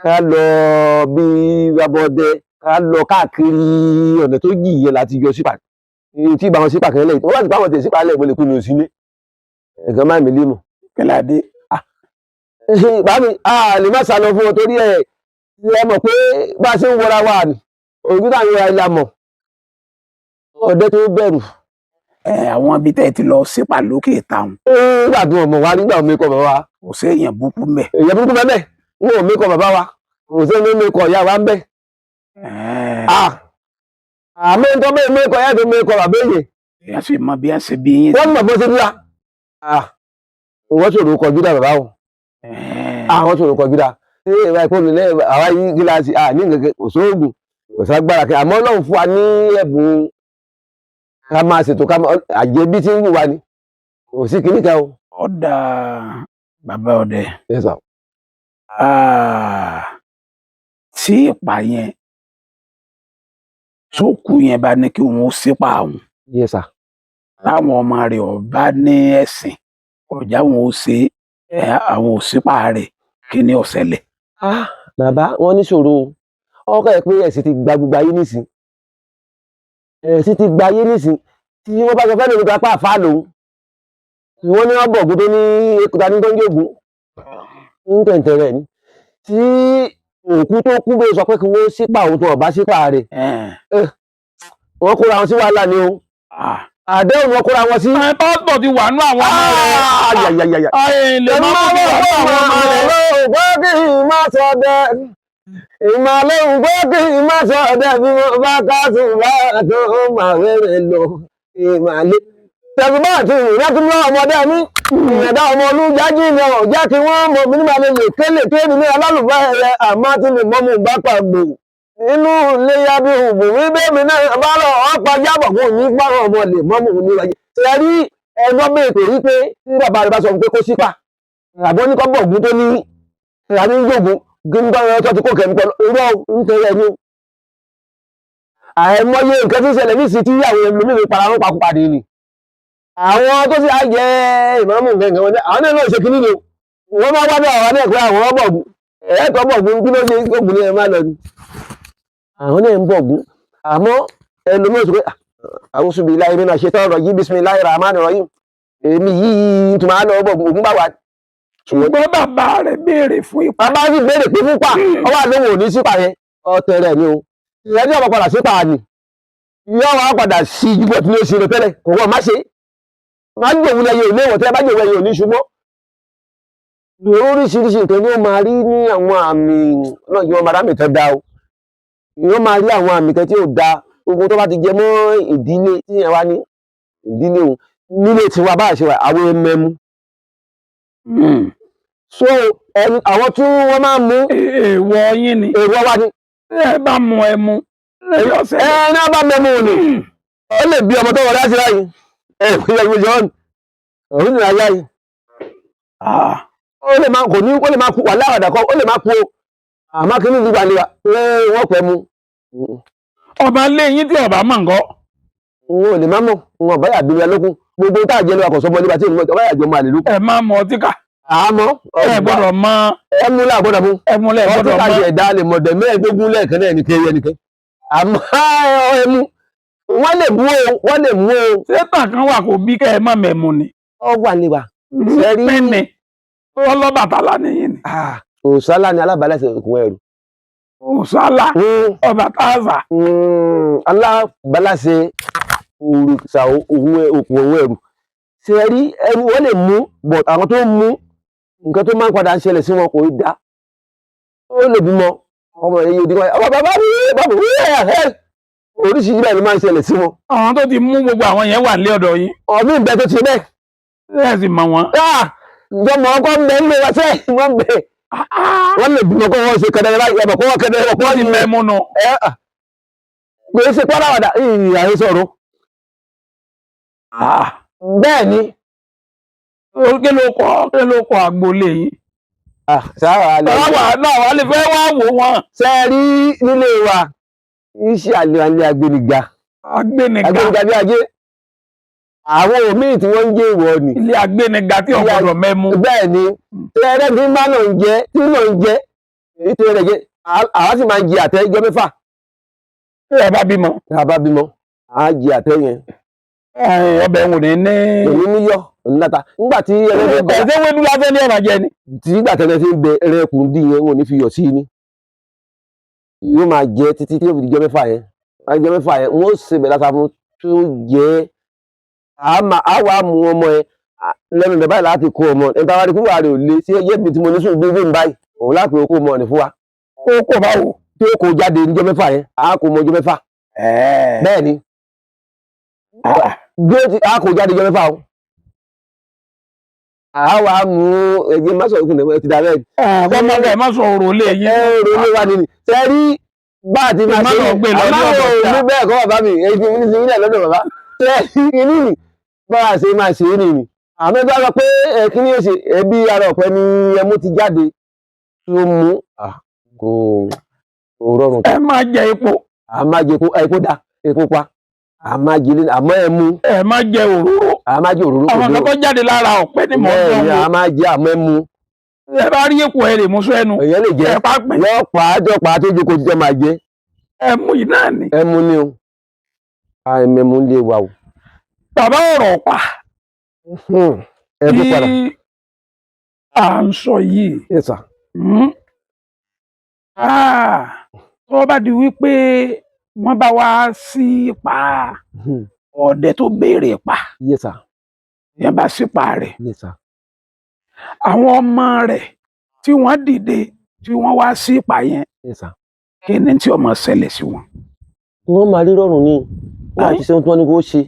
ká lọ bí abọ́dẹ, ká lọ káàkiri ọ̀nà tó jì yẹn láti yọ sípà. Tí ìbá wọn sípà kẹ́lẹ̀ yìí, wọ́n bá ti bá wọn tẹ̀ sípà lẹ̀ mo lè kú mi ò sílé. Ẹ̀gán má mi lé mọ̀. Kíládé. Bá mi, a lè má sá lọ fún wọn torí ẹ ẹ mọ̀ pé bá a ṣe ń wọra wa ni, ògùn táwọn ìwà ìlà mọ̀. Ọdẹ tó bẹ̀rù. Ẹ àwọn ibi tẹ́ ẹ ti lọ sípà lókè táwọn. Nígbà tí wọn mọ̀ wá nígbà omi kọ bàbá wa. Kò sí èèyàn búkú mbẹ̀. Èèyàn burúkú bẹ́ẹ̀ bẹ́ẹ̀, wọn ò mí kọ bàbá wa. Kò sí ẹni mi kọ ìyá wa ń bẹ̀. Àmọ́ ń tọ́ bẹ́ẹ̀ mi kọ ìyá tó mi kọ bàbá èyàn. Èèyàn sì mọ bí ẹ ṣe bí yín. Wọ́n mọ̀ bó ṣe dúra. Wọ́n ṣòro kọjú dà bàbá o. Àwọn ṣòro kọjú dà. Ṣé ìwà ìkó mi lẹ́yìn àwa yí gíláàsì ní nǹkan kò sóògùn kò ságbára kí àmọ́ Ọlọ́run fún wa ní ẹ̀bùn ká máa ṣètò ká máa àjẹbí tí ń wù wá ni. Kò sí kinní kan o. Ọ̀dà bàbá ọdẹ. Yes sir. Tí ìpà yẹn tó kú yẹn bá ní kí wọn ó sípà àwọn. Yes sir. Táwọn ọmọ rẹ̀ ọba ní ẹ̀sìn ọ̀já wọn ó ṣe àwọn ò sípà rẹ̀ kí ni ó ṣẹlẹ̀. Bàbá wọn ní ṣòro ọkọ ẹ pé ẹ̀sìn ti gba gbogbo ayé nísìn. Ẹ̀sìn ti gba ayé nísìn tí wọ́n bá sọ fẹ́ lórí apá àfa lòun. Wọ́n ní wọ́n bọ̀ ògùn tó ní ekuta ní tó ń jògùn. Ń tẹ̀ǹtẹ̀ rẹ̀ ni. Tí òkú tó kú bẹ́ẹ̀ sọ pé kí wọ́n sípà òun tó ọ̀bá sípà rẹ̀. Wọ́n kóra wọn sí wàhálà ni o. Àdéhùn wọn kóra wọn sí. Pásítọ̀ ti wà nú àwọn ọmọ rẹ̀. Lè má mú ti wà nú àwọn ọmọ rẹ̀. Ìmàlẹ́ ògbó kì í má sọ ọdẹ bí mo bá ká sùn bá tó máa wẹ̀rẹ̀ lọ. Ìmàlẹ́. Tẹ̀sùbá àti ìrìnàtúmọ̀ ọmọdé mi. Ìrìnàdá ọmọ olújájí ni ọ̀ jẹ́ kí wọ́n mọ̀ mí nígbà lè kélé kéèmí ní alálùbá ẹ̀rẹ̀ àmọ́ tí lè mọ́mú bá pàgbò. Inú ilé ya bí òbò wí bẹ́ẹ̀ mi náà bá lọ ọ̀pá jábọ̀ kó ní pàrọ̀ ọmọ lè mọ́mú níwájú. Ṣé rí ẹgbọ́n bẹ́ẹ̀ kò rí pé tí bàbá rẹ̀ bá sọ pé kó sípà. Àbọ̀ ní kọ́ bọ̀ ògùn tó ní ìrànú gbòògùn gbígbá ọ̀rọ̀ tó ti kó kẹ́mi pẹ̀lú irọ́ ń tẹ̀lé ẹni. Àìmọye nǹkan tí ń ṣẹlẹ̀ ní ìsìn tí àwọn ẹlòmíràn para wọn pakúpadì ni. Àwọn tó sì á jẹ ìmáàmù gẹ̀gẹ̀ wọn àwọn náà ṣe kíní ni o. Wọ́n máa wá bí àwọn náà pé àwọn bọ̀gùn. Ẹ̀ẹ́tọ́ bọ̀gùn kí ló ṣe gbòògùn ní ẹ má lọ ni. Àwọn náà ń bọ̀gùn. Àmọ́ ẹlòmíràn sọ pé a'udhu billahi minash shaitani rajim bismillahir rahmanir rahim. Èmi yìí tún máa lọ bọ̀gùn ògùn bá wà. Ṣùgbọ́n bàbá rẹ̀ béèrè fún ipa. Bàbá sì béèrè pé fúnpà ọwọ́ àlóhùn ò ní sípà yẹn ọ̀tẹ̀ rẹ̀ ni o. Ìyẹn ní ọ̀pọ̀ padà sípà ni. Yóò wá padà sí ju bó ti ní oṣù rẹ̀ tẹ́lẹ̀ kò wọ́n má ṣe. Má jòwú lẹ́yìn òní ìwọ̀n tẹ́lẹ̀ bá jòwú lẹ́yìn òní ṣùgbọ́n. Oríṣiríṣi nǹkan ni ó máa rí ní àwọn àmì náà yóò máa rámì tẹ́ da o. Yóò máa rí àwọn àmì kan tí ò da gbogbo tó bá ti jẹ mọ́ ìdílé tí yẹn wá ní ìdílé òun nílé tiwa bá ṣe wà àwọn ẹmẹmu. So ẹni àwọn tí wọ́n máa ń mú Èèwọ̀ yín ni. èrò wa ni. Ẹ bá mu ẹmu lẹ́yìn ọ̀sẹ̀. Ẹ ní wọ́n bá mẹ́mú ni ó lè bí ọmọ tó wọlé àti láyé ẹ ìpínlẹ̀ ìgbésẹ̀ ọ̀hún òun ní ayá yìí. Ah, Ó lè máa kò ní, ó lè máa kú wà láwàdà kọ́, ó lè máa kú o, àmọ́ kí ní ìdígbà ni wọ́n pẹ́ mu. Ọba lé yín tí ọba mọ̀ nǹkan. Wọn ò lè má mọ̀ wọn báyà bí mi lókun gbogbo tá a jẹ lọ àkọsọ bọ nígbà tí ènìyàn báyà jọ máa lè lókun. Ẹ má mu ọtí ká. Àmọ́ Ẹ gbọ́dọ̀ mọ ẹmu là gbọ́dọ̀ mú. Ẹmu lẹ ọtí gbọ́dọ̀ ká mọ. jẹ ẹ̀dá lè mọ̀dẹ̀ 25 lẹ́ẹ̀kan náà ní kéré ẹnìkan. Àmọ́ ẹmu wọ́n lè mú o, wọ́n lè mú o. Sẹ́tà kan wà kó bí kẹ́ ẹ má mẹ̀mú ni. Ọ wà ní wa. Sẹ́rí. Pínni ọlọ́bàtálá nìyí ni. Òsálà ni alábàálẹ̀ òkun ẹrù. Òsálà Ọbàtálá. Alábàálẹ̀ òrìṣà òkun ẹrù. Sẹ́rí ẹni wọ́n lè mú, but àwọn tó ń mú nǹkan tó máa ń padà ń ṣẹlẹ̀ sí wọn kò í dá. Ó lè bímọ ọmọ rẹ̀ yóò di kọ́ ọmọ bàbá mi bàbá mi ẹ̀ oríṣiríṣi bẹ́ẹ̀ ló máa ń ṣẹlẹ̀ sí wọn. Àwọn tó ti mú gbogbo àwọn yẹn wà lé ọ̀dọ̀ yín. Ọ̀mí ìbẹ́ tó ti bẹ́ẹ̀. Ẹ sì mọ̀ wọ́n. Ìjọba ọkọ ń bẹ ń lé wa sẹ́ wọ́n ń bẹ. Wọ́n lè bímọ kó wọ́n ṣe kẹdẹrẹ báyìí ẹ̀bọ̀ kó wọ́n kẹdẹrẹ kó Wọ́n wọ́n ti ti mẹ́mú nu. ẹ̀ kò í ṣe pàrọ̀wàdà ìyá yín sọ̀rọ̀. Bẹ́ẹ̀ ni. Kí ló kọ agboolé yín? Sáwà lè Táwa náà wà lè fẹ́ wá wò wọ́n. ṣe rí nílé wa iṣẹ́ àlè àlè agbẹniga. Agbéniga. Agbẹniga bí ajé. Àwọn òmíì tí wọ́n ń jẹ́ ìwọ ni. Ilé agbéniga tí ò gbọ́dọ̀ mẹ́mú. Bẹ́ẹ̀ ni, tẹ́rẹ́ tí bá náà ń jẹ tí náà ń jẹ èyí tó rẹ̀ jẹ, àwa sì máa ń jẹ àtẹ ijọ́ 6. Ẹ bá bímọ. Tá a bá bímọ, à á jẹ àtẹ yẹn. Ọbẹ̀ wò ní ní. Èmi níyọ̀ níta nígbà tí ẹlẹ́dẹ̀ bẹ. Ẹ̀sẹ̀ wẹ́dú lásán ní ọ̀nà jẹ ni. Tí nígbà tẹ́lẹ̀ fi ń bẹ ẹrẹ́kùn dì yẹn, wọn ò ní fi yọ̀ sí i ni. Yóò máa jẹ títí tí yóò fi di ijọ́ 6 yẹn. Ijọ́ 6 yẹn wọ́n ó ṣe bẹ̀ láta fún tó jẹ́ á wàá mú ọmọ yẹn lẹ́nu bẹ̀ báyìí láti kó ọmọ ẹni táwa rí kúrò àrè ò lé sí ẹyẹ mi tí mo ní sùn bí bí n báyìí òun láti kó ọmọ rẹ̀ fún wa. Ó kò bá wò. Tí ó kó jáde níjọ́ 6 yẹn, á kó ọmọ ọjọ́ 6. Bẹ́ẹ̀ ni bí ó ti á kó jáde níjọ́ 6 o. Á wàá mú ẹgbẹ́ má sọ̀rọ̀ ìkùnà ti dà bẹ́ẹ̀. Ọmọ rẹ̀ má sọ òrò lé yín. Èrò ló wà nínú. Ṣé rí bá a ti máa Má ṣe lọ gbé lọ ní àmọ́ ọ̀dọ̀ òun ọ̀tá. ní bẹ́ẹ̀ kọ́ bàbá mi èyí ti ní sílẹ̀ lọ́dọ̀ bàbá. Ṣé rí inú mi bá a ṣe máa ṣe é nìyí. Àmọ́ ẹgbẹ́ sọ pé kí ni yóò ṣe ẹbí ara ọ̀pẹ ni ẹmú ti jáde tí ó mú kò rọrùn. Ẹ máa jẹ epo. A máa jẹ epo, epo da epo pa. A máa jẹ ilé àmọ́ ẹmu. Ẹ máa jẹ òróró. A máa jẹ òróró. Àwọn kan tó jáde lára ọ̀pẹ ni mò ń Bẹ́ẹ̀ ni sọ. a máa jẹ àmọ́ ẹmu. Ẹ bá rí epo ẹ lè mú sẹ́nu. Èèyàn lè jẹ. Ẹ bá pín. Yọ pa á jọ pa á tó jókòó jíjọ máa jẹ. Ẹmu yìí náà ni. Ẹmu ni o. Àìmẹ̀mú lè wà o. Bàbá ọ̀rọ̀ pa. Ẹ kó padà. Tí à ń sọ yìí. Yes sir. Tó bá di wípé wọ́n bá wá sí pa ọdẹ tó béèrè pa. Yes sir. Yẹn bá sí pa rẹ̀. Yes sir. Àwọn ọmọ rẹ̀ tí wọ́n dìde tí wọ́n wá sí pa yẹn. Yes sir. Kí ni tí ó máa ṣẹlẹ̀ sí wọn? Wọ́n máa rí rọrùn ni. Wọ́n á ti ṣe ohun tí wọ́n ní kó ṣe.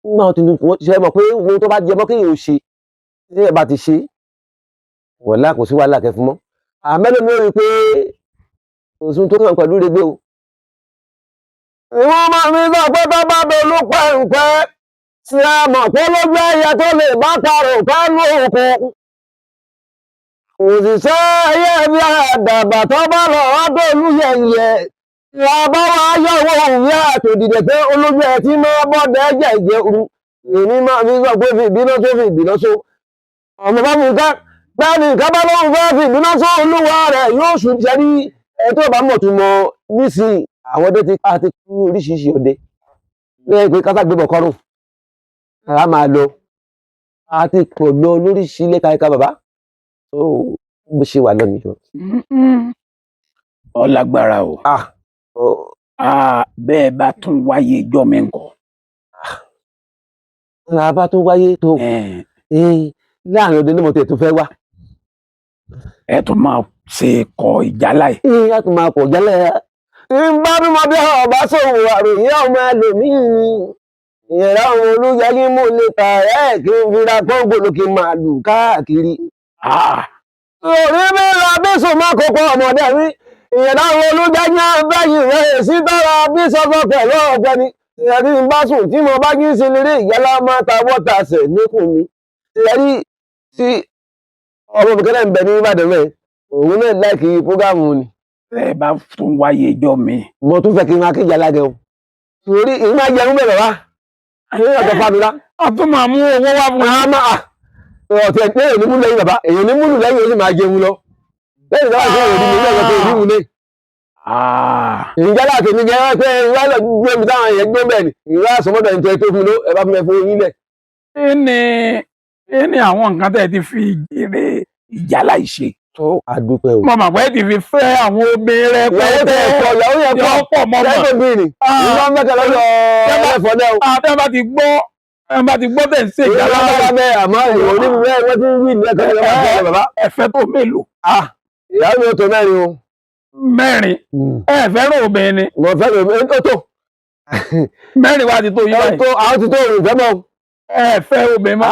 Nígbà wọn ti ní kó ṣe mọ̀ pé ohun tó bá jẹ mọ́ kéèyàn ò ṣe. Tí ẹ bá ti ṣe, wọ̀lá kò sí wàhálà kẹfún mọ́. Àmẹ́lò mi ò rí i pé òsùn tó kàn pẹ̀lú rẹgbẹ́ o. Ìwọ́n máa mi sọ pé tó bá dolú pẹ́ǹpẹ́ tí a mọ̀ pé lójú ẹyẹ tó lè bá parò pẹ́lú òkun. Òṣìṣẹ́ ẹyẹ bí àdàbà tó bá lọ wá dolú yẹ̀yẹ̀. Ìwà bá wá yọ̀wọ̀ òun yá àtòdìdẹ̀ pé olójú ẹ tí máa bọ́dẹ̀ jẹ̀jẹ̀ òru. Èmi máa fi sọ pé fi ìbínú tó fi ìbínú só. Ọmọ bá mi ká bẹ́ẹ̀ni nǹkan bá lóun fẹ́ fi ìbínú só olúwa rẹ̀ yóò sùn jẹ́ ní ẹ tó bá mọ̀ tó mọ nísìnyí àwọn ọdẹ ti àti kú oríṣiríṣi ọdẹ lẹ́yìn pé kásá gbébọ̀ kọ́rùn a máa lọ a ti pọ̀ lọ lóríṣiríṣi lẹ́ka ẹ̀ka bàbá tó bó ṣe wà lọ nìyẹn. Ó lágbára o. Bẹ́ẹ̀ bá tún wáyé ijọ́ mi ńkọ́. A bá tún wáyé tó láàrin ọdẹ ní mo tẹ̀ tó fẹ́ wá. Ẹ tún máa ṣe kọ ìjálá yìí. Ẹ tún máa kọ ìjálá yìí. Ń bá bímọ bí ọba sòwò àròyé ọmọ ẹlòmíì ni ìyẹ̀rá ọmọ olúyẹyí mú lè ta ẹ̀ kí n fira kóńgò lókè máa lù káàkiri. Ah, Lórí mi la bí sùn má kókó ọmọdé mi. Ìyẹn dáhùn olújájá báyìí rẹ̀ sí tọ́ra bí sọ́fọ́ pẹ̀lú ọ̀gbẹ́ni. Ìyẹn tí n bá sùn tí mo bá jí sí nílé ìyálà máa ta wọ́ta sẹ̀ níkùn mi. Ìyẹn rí tí ọmọ mi kẹ́lẹ́ ń bẹ ní Ìbàdàn mẹ́. Òun náà láìkì prógámù ni. Tẹ́ ẹ bá tún wáyé ijọ́ mi. Mo tún fẹ́ kí n máa kéjà lágẹ̀ o. Torí ìyẹn máa jẹun bẹ́ẹ̀ bàbá. Ìyẹn ọ̀tọ̀ fàdúrà. A tún máa mú owó wá fún yín. Àmà ọ̀tẹ̀ èyàn ní múlù lẹ́yìn bàbá, èyàn ní múlù lẹ́yìn ó sì máa jẹun lọ. Lẹ́yìn tó bá ṣe èyàn ní múlù lẹ́yìn tó ní múlù. Ah, Ìjálá àti èmi jẹ́ pé ìwà lọ gbé mi táwọn èèyàn gbé bẹ́ẹ̀ ni ìwà àsọmọ́dọ̀ ẹni tó ẹ tó fún mi ló ẹ bá fún mi fún yín lẹ̀. kí ni kí ni àwọn nǹkan tẹ́ ẹ ti fi jèrè ìjálá ìṣe? Tó àdúpẹ́ o. Mo mọ̀ pé ẹ ti fi fẹ́ àwọn obìnrin Ìyàwó tẹ rẹpẹtẹ. ẹ̀kọ́ ìyàwó yẹn Yọ kọ́ pọ̀ mọ́ mọ̀. lẹ́yìn bí ni ìwà mẹ́ta lọ́dọ̀ ẹlẹ́fọ́ náà o. Àtẹ́ bá ti gbọ́ ẹ bá ti gbọ́ tẹ̀ ń ṣe Ìyàwó ìjálá bá bẹ́ẹ̀ àmọ́ ìwọ oníbi bẹ́ẹ̀ wọ́n ti ń wí ní ẹ̀kọ́ ìyàwó bá bàbá. ẹ̀fẹ́ tó mélòó? Ìyàwó mi ò tó mẹ́rin o. Mẹ́rin. Ẹ fẹ́ràn obìnrin ni. Mo fẹ́ mi ó tó. Mẹ́rin wá ti tó yín Ó báyìí. tó àwọn ti tó òrùn fẹ́ mọ́. Ẹ fẹ́ obìnrin mọ́.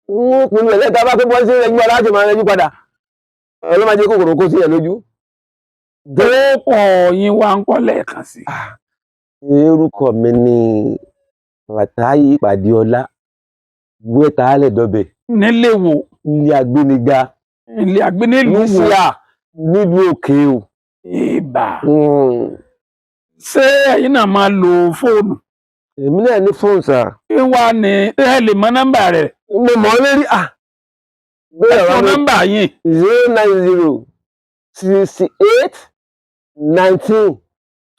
Ń pinnu ẹ̀ lẹ́ta bá pé bọ́ sí ẹjú láti máa rẹjú padà. Ọlọ́mọdé kòkòrò kó sí ẹ lójú. Ó yín wá ń kọ́ lẹ́ẹ̀kan sí. Orúkọ mi ni Fàtáyì Pàdéọlá Gbétaálẹ̀ Dọbẹ̀ Nílé wo? ilé agbéniga Ilé àgbénílùú wo? nísìá nílùú òkè o. Ìbà. Ṣé ẹ̀yin náà máa lo fóònù? Èmi náà ní fóònù sà. Kí wá ní ẹ lè mọ nọ́mbà rẹ̀? Mo mọ̀ ọ́ lérí à. Bẹ́ẹ̀ Ẹ sọ ọ̀rọ̀ mi nọ́mbà yín.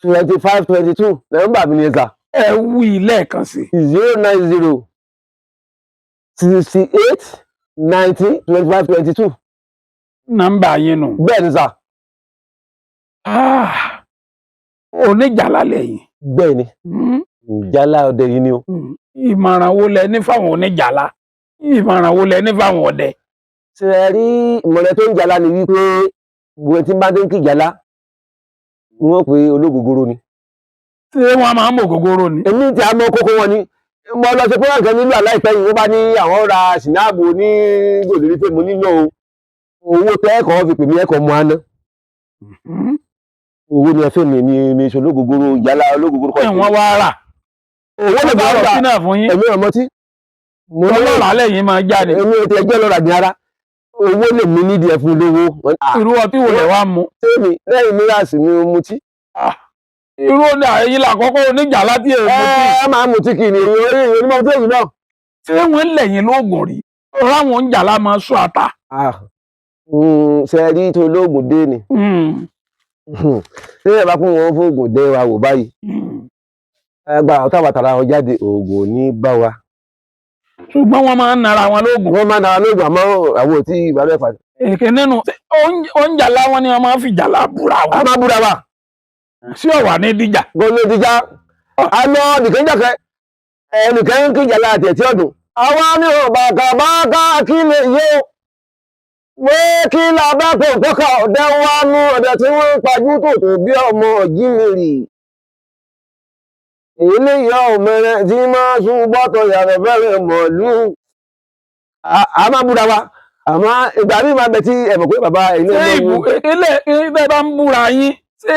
09068192522 nọ́mbà mi ni ẹ sà. Ẹ wí lẹ́ẹ̀kan sí. 09068192522. Nọ́mbà yín nù. Bẹ́ẹ̀ ni sà. Ah, oníjàlá lẹ́yìn. Bẹ́ẹ̀ ni ìjálá ọdẹ yìí ni o. Ìmọ̀ràn wo lẹ ní fáwọn oníjàlá? Ìmọ̀ràn wo lẹ ní fáwọn ọdẹ? Ṣe ẹ rí ìmọ̀ràn tó ń jálá ni wípé gbogbo ẹni tí ń bá tó ń kí jálá wọ́n pè ológogoro ni. Ṣé wọ́n máa ń mọ ògógóró ni? Èmi tí a mọ kókó wọn ni mo lọ sí pọ́nrán kan nílùú aláìpẹ́ yìí wọ́n bá ní àwọn ra sinabu ní gòdìrí pé mo nílò owó tẹ́ẹ̀kọ́ fi pè mí ẹ̀kọ́ mu aná owó ni ẹ fẹ́ mi ní mi ṣe ológogoro ìjálá ológogoro Ṣé wọ́n wá rà? Owó lè Wọ́n bá bá rà rọ̀ sínú fún yín. Èmi ò mọtí mo ní Ọlọ́ràá lẹ́yìn máa jáde. Èmi ò tiẹ̀ jẹ́ lọ́ra ní ara owó lè mi nídìí ẹ fún lówó. Irú ọtí wo lẹ wá mu? Tèmi lẹ́yìn míràsì mi ò mutí. Irú ní àyè làkọ́kọ́ oníjàlá tí èèmù tí. Ẹ máa mutí kì í ní èyí orí ìwé onímọ̀ tó èyí náà. Ṣé wọ́n lẹ̀yìn lóògùn rí? Ráwọn oníjàlá máa sọ ata. Ṣe rí tó lóògùn dé ni. Ṣé ẹ bá kún wọn fóògùn dé wa wò báyìí? Ẹgbà àwọn táwa tara wọn jáde oògùn ò ní bá wa. Ṣùgbọ́n wọ́n máa ń nara wọn lóògùn. Wọ́n máa ń nara lóògùn àmọ́ àwọn ò tí ì bá bẹ́ẹ̀ fà. Èké nínú oúnjàlá wọn ni wọ́n máa ń fi jàlá búra A wọn. máa búra wa. Sí ọ̀wà ní díjà. Gbọ́dọ̀ ti já. A lọ nìkan jàkẹ́. Ẹnìkan ń kíjà láti ẹ̀tí ọ̀dùn. Àwa ní bàkà bàkà kí lè yó. Wé kí la bá kò kọ́kà ọ̀dẹ́ wá mú ọ̀dẹ tí wọ́n ń pajú tòtò bí ọmọ ọ̀jímìrì. Ilé ìyá òmìnira tí máa sún bọ́tọ̀ yàrá fẹ́rẹ̀ mọ̀lú. A máa búra wa. Àmọ́ ìgbà míì máa bẹ tí ẹ mọ̀ pé bàbá ilé Ṣé ìbú ilé ilé bá ń búra yín? Ṣé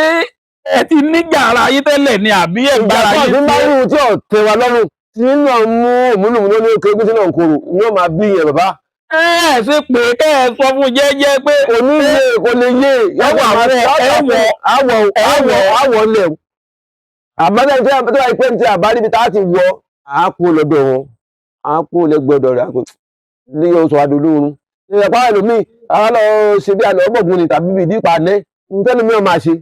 ẹ ti níjà ara yín tẹ́lẹ̀ ni àbí ẹ̀ ń ìgbà bára tó yín ti ń bá ṣe? rú tí ò tẹ́ wa lọ́rùn tí náà mú òmùlùmù ní òkè egúsí náà ń korò ní ó máa bí yẹn bàbá. Ẹ ẹ ṣe pé kẹ́ ẹ sọ fún jẹ́jẹ́ pé Oníyè kò lè yé Ẹwà ẹwọ àwọ̀ àwọ̀ àwọ̀ lẹ̀ o. Àmọ́ tí a bá pẹ́ tí a bá ríbi tá a ti wọ a kú lọ́dọ̀ wọn a kú lẹ́gbẹ̀dọ̀ rẹ̀ a kú ní oṣù adolóorun. Ìyẹ̀pá ẹlòmíì a lọ ṣe bí alọ́ bọ̀gùn ni tàbí bìdí ìpànẹ́ ntẹ́lómi ọ̀ máa ṣe.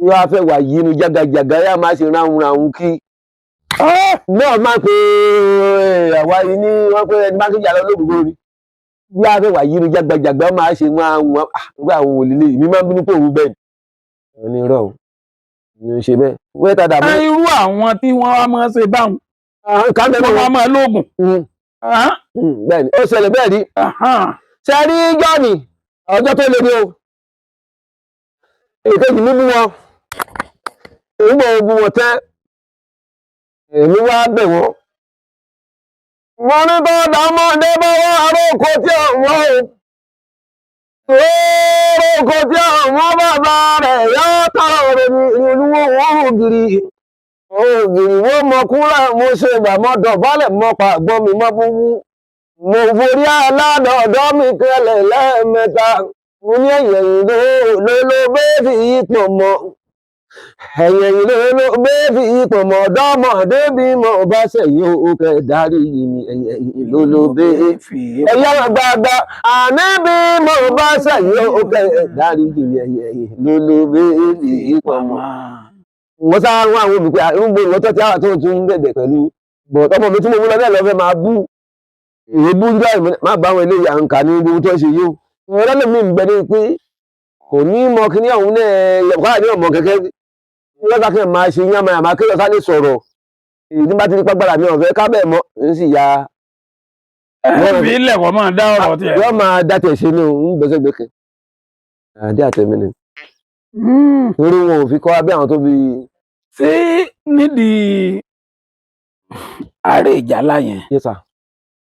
Yóò á fẹ́ wà yínú jágajàga yóò máa ṣe ráhùn kí náà máa pe àwa yìí ní wọ́n pé ẹni bá ń kíjà lọ lóògùn ni bí a fẹ́ wà yínú jágbajàgba máa ṣe wọn àwọn àgbà àwọn òlélẹ yìí mi máa ń bínú pé òun bẹ́ẹ̀ ni ní irọ́ o ní í ṣe bẹ́ẹ̀ wẹ́ẹ́ ta dàbí. irú àwọn tí wọ́n wá máa ṣe báwọn ká wọ́n mẹ́rin wá máa lóògùn. bẹ́ẹ̀ ni ó ṣẹlẹ̀ bẹ́ẹ̀ rí ṣe rí jọ́ọ̀nì ọjọ́ tó le ní o èkejì mi bú wọn èmi mọ̀ bú wọn tẹ́ èmi wá bẹ̀ wọ́n. Wọ́n ní bá dàmọ́dé bá wá aróko tí ò wọ́n o. Orúkọ tí àwọn bàbá rẹ̀ yóò tọrọ rẹ̀ ní olúwo wọn ògiri. Ògiri wo mọ kúrà mo ṣe bà mọ́ dọ̀bálẹ̀ mọ́ pa àgbọn mi mọ́ búbú. Mo forí aládọ̀ọ́dọ́ mi kẹlẹ̀ lẹ́ẹ̀mẹ́ta. Mo ní ẹ̀yìn ẹ̀yìn ló ló bẹ́ẹ̀fì yípo mọ́. Ẹ̀yìn ẹ̀yìn ló ló bẹ́ẹ̀fì yípo mọ́. Ọ̀dọ́mọdé bí mo bá ṣẹ̀yìn ó kẹ́ dárí yìí ni ẹ̀yìn ẹ̀yìn ló ló bẹ́ẹ̀fì fi ẹ̀yà gbàgbà àní bí mo bá ṣàyẹ̀ ó kẹ́ dárí jìnnì ẹ̀yìn ẹ̀yìn ló ló bẹ́ẹ̀lì ipò mọ́. Wọ́n sá wọn àwọn olùkọ́ àrùngbò lọ́tọ́ tí àwọn tó tún ń bẹ̀bẹ̀ pẹ̀lú bọ̀ ọmọ mi tí mo mú lọ bẹ́ẹ̀ lọ́fẹ́ máa bú èébú ń dá ìmọ̀ má bá àwọn eléyìí à ń kà ní gbogbo tó ń ṣe yìí o. Ọ̀rẹ́ mi ń bẹ ní pé kò ní mọ kíní ọ̀hún náà yọ̀kọ́ àní ọ̀mọ kẹ́kẹ́ lọ́sà kí n máa ṣe yánmọ́ àmọ́ kí lọ́sà lè sọ̀rọ̀ èyí tí bá ti rí pàgbára mi ọ̀fẹ́ kábẹ̀ mọ́ ń sì ya Ẹ fi ilẹ̀ kọ́ máa dá ọ̀rọ̀ tiẹ̀. yóò máa dá tẹ̀ ṣe ní òun gbẹ́sẹ̀gbẹ́kẹ̀ àdé àtẹ̀mí ni torí wọn ò fi kọ́ abẹ́ àwọn tó bí. Ṣé nídìí ààrẹ ìjálá yẹn, Yes sir.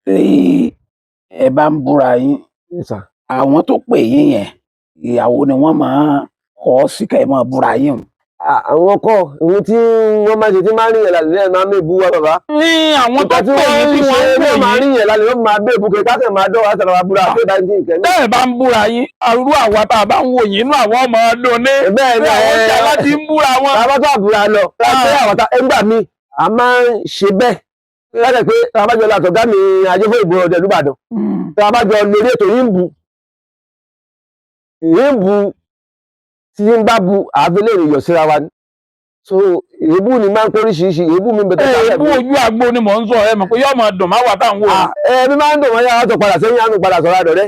tí ẹ bá ń búra yín, Yes sir. àwọn tó pè yín yẹn, ìyàwó ni wọ́n máa kọ́ sí kẹ́ ẹ máa búra yín o? Àwọn kọ́ ohun tí wọ́n máa ṣe tí máa ń rìn yẹn lálẹ́ náà máa ń mébú wá bàbá. Ní àwọn tó Nǹkan tí pè wọ́n yín ń tí ṣe wọ́n ń pè wọ́n máa yín rìn yẹn lálẹ́ wọ́n máa bẹ́ẹ̀ bukẹ́ káṣẹ̀ máa dọ́ wá sọ̀rọ̀ búra tó bá ń dín nǹkan. Tẹ́ ẹ̀ bá ń búra yín, arú àwa tá a bá ń wò yín inú àwọn ọmọ ọdún ní Bẹ́ẹ̀ ni pé àwọn jàlá ti ń búra wọn. Bàbá tó àbúrà lọ pé àwọn ta ẹgbà mi a máa ń ṣe bẹ́ẹ̀ láti pé tá a bá jọ lọ àtọ̀gá mi ajẹ́fọ́ ìbò ọdẹ Olúbàdàn, tá a bá jọ lórí ètò yìí ń bu yìí ń bu tí ń bá bu àáfin lè yọ̀ síra wa ni. So èébú ni máa ń kóríṣiríṣi èébú mi bẹ̀tẹ̀ sálẹ̀ Èébú mi. ojú agbo ni mò ń sọ, ẹ mọ̀ pé yóò máa dùn má wà tá à ń wò yín. Ẹ mi máa ń dùn wọ́n yára tó padà sẹ́yìn àánú padà sọ̀rọ̀ àdọ̀rẹ́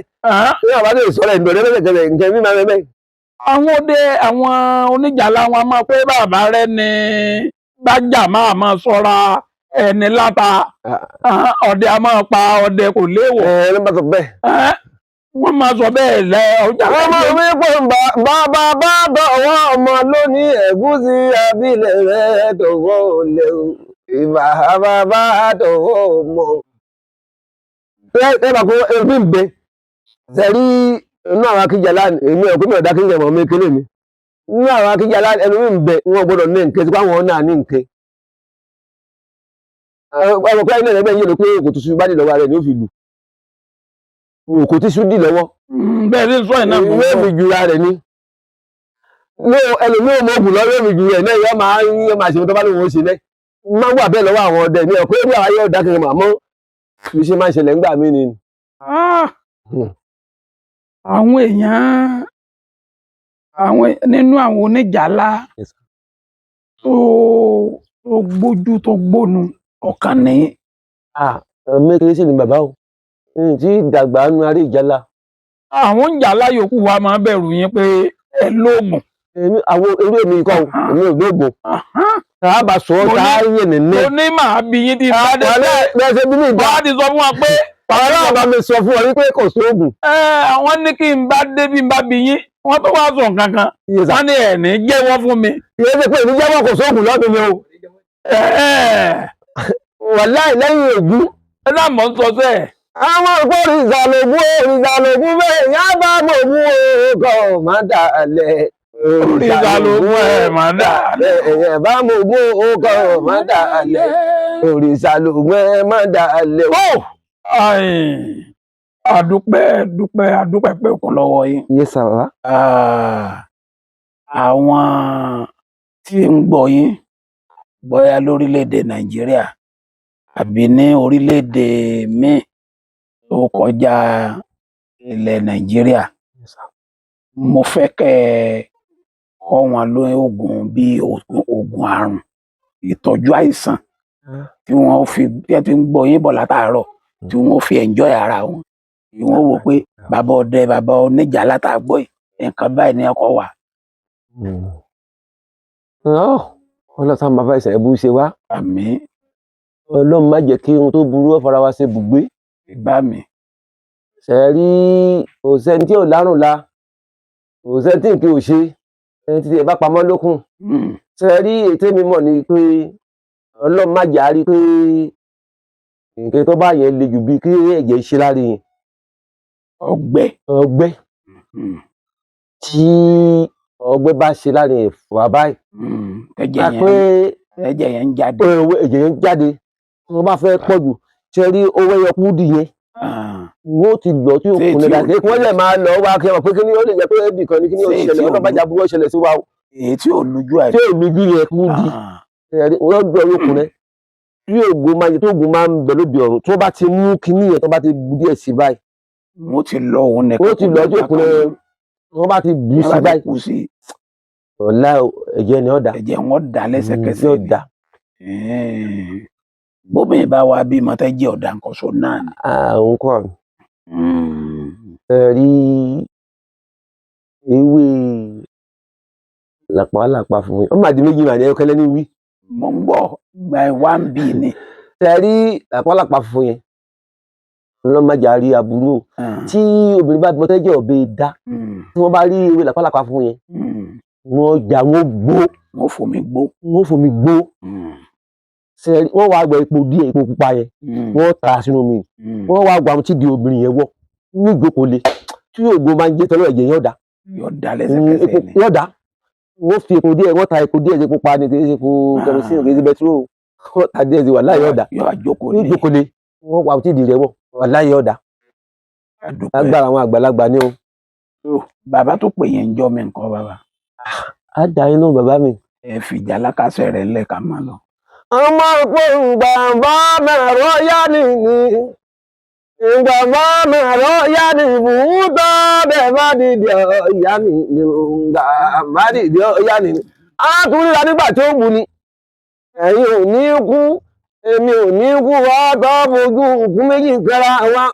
ní àwọn àbá lè sọ̀rọ̀ ìdọ̀rẹ́ lẹ́sẹ̀kẹsẹ̀ nǹkan mi máa ń bẹ́ẹ̀. Àwọn òde àwọn oníjàlá wọn máa pé bàbá rẹ ni gbájà máa máa ṣọ́ra ẹni láta, ọdẹ a máa pa ọdẹ kò léèwọ̀. Ẹ ló bá sọ bẹ́ẹ̀. Wọ́n máa sọ bẹ́ẹ̀ lẹ ọjà. Wọ́n máa wí pé bàbá bá bọ̀wọ́ ọmọ lónìí ẹ̀gúsí abilẹ̀ rẹ̀ tọ̀wọ́ lẹ̀ o ìbà bàbá tọ̀wọ́ mọ́. Ẹ bá kó ebi ń bẹ sẹ́rí inú àwọn akíjàlá èmi ọ̀pẹ́ mi ọ̀dà kíjà mọ̀ mi kéré mi inú àwọn akíjàlá ẹnu mi ń bẹ wọn gbọ́dọ̀ ní nǹkan tí wọ́n náà ní nǹkan. Ọmọ pé ẹni ẹgbẹ́ yìí ló pé òkò tuntun bá dì lọ́wọ́ rẹ̀ ni ó fi lù òkò tí sùn dì lọ́wọ́. Bẹ́ẹ̀ ní sọ ìná ìwé mi jura rẹ̀ ni ní ẹlòmíì mọ ògùn lọ́wọ́ mi jù rẹ̀ náà yọ máa ń yọ máa ṣe tó bá lóun ó ṣe náà máa ń wà bẹ́ẹ̀ lọ́wọ́ àwọn ọdẹ ní ọ̀pẹ́ bí àwọn ayé ọ̀dà kiri màmọ́ bí ṣe máa ń ṣẹlẹ̀ ńgbà mí ni. Àwọn èèyàn àwọn nínú àwọn oníjàlá Yes, sir. tó gbójú tó gbónu ọ̀kan ní. Mẹ́kẹ́rẹ́ sì ni bàbá o n tí dàgbà nu arí ìjálá. Àwọn oníjàlá yòókù wa máa bẹ̀rù yín pé ẹ lóògùn. Èmi àwọn eré mi kọ́ o, èmi ò gbóògùn tá a bá sọ ọ́ tá a yẹ̀ nìyẹn. Mo ní màá bí yín tí bá dé Bẹ́ẹ̀ ṣe bí mi dá bá ti sọ fún wa pé ọlọ́run bá mi sọ fún ọ wípé kò sóògùn. ẹ àwọn ní kí n bá dé bí n bá bí yín wọ́n tó wá sọ nǹkan kan Yes, sir. wọ́n ní ẹ̀ ní jẹ́wọ́ fún mi. Ìyẹn ṣe pé èmi jẹ́wọ́ kò sóògùn lọ́dún mi o. Wàláì lẹ́yìn ègún. Ẹ náà mọ̀ ń sọ sẹ́ẹ̀. Àwọn òpó òrìṣàlógún òrìṣàlógún bẹ́ẹ̀ yá bá mọ̀ mú ọkọ̀ má dà lẹ̀. Òrìṣàlógún ẹ̀ má dà lẹ̀. Ẹ̀yẹ̀ bá mọ̀ mú ọkọ̀ má dà lẹ̀. Òrìṣàlógún ẹ̀ má dà lẹ̀. Ó Àdúpẹ́ dúpẹ́ àdúpẹ́ pé òkun lọ́wọ́ yín. Yes sir, bàbá. Àwọn tí ń gbọ́ yín bóyá lórílẹ̀‐èdè Nàìjíríà àbí ní orílẹ̀‐èdè míì tó kọjá ilẹ̀ Nàìjíríà, Yes, sir. mo fẹ́ kẹ́ ẹ kọ́ wọn lóyún oògùn bíi oògùn àrùn ìtọ́jú àìsàn tí wọ́n fi tí wọ́n ti ń gbọ́ yín bọ̀ látàárọ̀ tí wọ́n fi enjoy ara wọn, tí wọ́n wò pé bàbá ọdẹ bàbá oníjà látàgbọ́ yìí nǹkan báyìí ni ọkọ̀ wà. Ọlọ́sàn máa fa ìṣẹ̀lẹ̀ bú ṣe wá. Àmín. Ọlọ́run má jẹ́ kí ohun tó burú ó fara wa ṣe bùgbé. Ìbá mi. Ṣe rí kò sẹ́ni tí ò lárùn la kò sẹ́ni tí nǹkan ò ṣe ẹni tí ẹ bá pamọ́ lókun. Ṣe rí ètè mi mọ̀ ni pé Ọlọ́run má jẹ́ á rí pé nǹkan tó bá yẹn le jù bíi kí ẹ̀jẹ̀ ṣe lára yẹn. Ọgbẹ́. Ọgbẹ́. Tí ọgbẹ́ bá ṣe láàrin ẹ̀fọ́ báyìí, Tẹ́jẹ̀ a yẹn pé tẹ́jẹ̀ yẹn ń jáde. Owó ẹ̀jẹ̀ yẹn jáde tí wọ́n bá fẹ́ pọ̀ jù, ṣe rí owó ẹyọ kúdì yẹn, wọ́n ti lọ tí Ṣé òkun tí lẹ́dà ò- kí wọ́n lè máa lọ wá kí wọ́n pé kí ni ó lè jẹ́ pé ẹbì kan ní kí ni ó Ṣé tí ṣẹlẹ̀ ò ọlọ́ba lú- jábúrú ó ṣẹlẹ̀ sí wa o. Èyí tí ò lójú Tí ò lójú yẹn kúdì, wọ́n gbọ́ òkun rẹ tí ògùn máa tó ògùn máa ń bẹ lóde ọ̀run, tí wọ́n bá ti mú kíní yẹn, tó bá ti bu díẹ̀ sí báyìí, Wọ́n ti lọ òun nìkan. Wọ́n ti lọ tí òkun rẹ, wọ́n bá ti bu sí báyìí, kú sí ọ̀la ẹ̀jẹ̀ ni ọ̀dà. Ẹ̀jẹ̀ wọn dà lẹ́sẹ̀kẹsẹ̀ yóò ni. dà. Bóbìnrin bá wa bímọ tẹ́jẹ̀ ọ̀dà nǹkan so náà ni. Àwọn kọ́ ẹ rí ewé làpálàpá fún mi, ó mà di méjì mà ní ẹyọkẹlẹ ní wí. Mo ń gbọ́ gba ẹ̀ wá ń bì ní. Ṣe rí làpálàpá fún yẹn, ọlọ́mọdé àrí aburú o. Tí obìnrin bá bímọ tẹ́jẹ̀ ọ̀bẹ dá, tí wọ́n bá rí ewé làpálàpá fún yẹn, wọ́n jà wọ́n gbó. Wọ́n fomi gbó. Wọ́n fomi gbó. Ṣe rí, wọ́n wá gba epo díẹ̀, epo pupa yẹn, wọ́n ta sínú omi, wọ́n wá gba àwọn tí di obìnrin yẹn wọ́ ní ìjókòó le, tí ògo máa ń jẹ́ tọ́lọ́, ẹ̀jẹ̀ yẹn ọ̀dà. Yóò dà lẹ́sẹ̀kẹsẹ̀ Epo ni. yóò dá. Wọ́n fi epo díẹ̀, wọ́n ta epo díẹ̀ sí, epo pa ni, kì í ṣe epo kerosene, kì í ṣe bẹtiró, wọ́n ta díẹ̀ sí, wàláhì yóò dá. Yóò àjókòó ní lé. ìjókòó le, wọ́n wá tí di rẹ̀ wọ̀, wàláhì yóò dá. Àdúpẹ́. Lágbára àwọn àgbàlagbà ni o. Bàbá tó pè yẹn ń jọ́ mi nǹkan bàbá. Á dá inú bàbá mi. Ẹ fìjà lákàṣẹ rẹ̀ ńlẹ̀ ká máa lọ. Ọmọ pé ìgbàgbọ́ mẹ̀rọ yá ni ní ìgbàgbọ́ mẹ̀rọ yá ni ìbùdó bẹ́ẹ̀ bá dìde ọ̀yá mi ní ìgbà bá dìde ọ̀yá ni. A tún ríra nígbà tí ó wù ni ẹ̀yin ò ní kú, èmi ò ní kú, wá tọ́ fojú òkú méjì kẹra wa.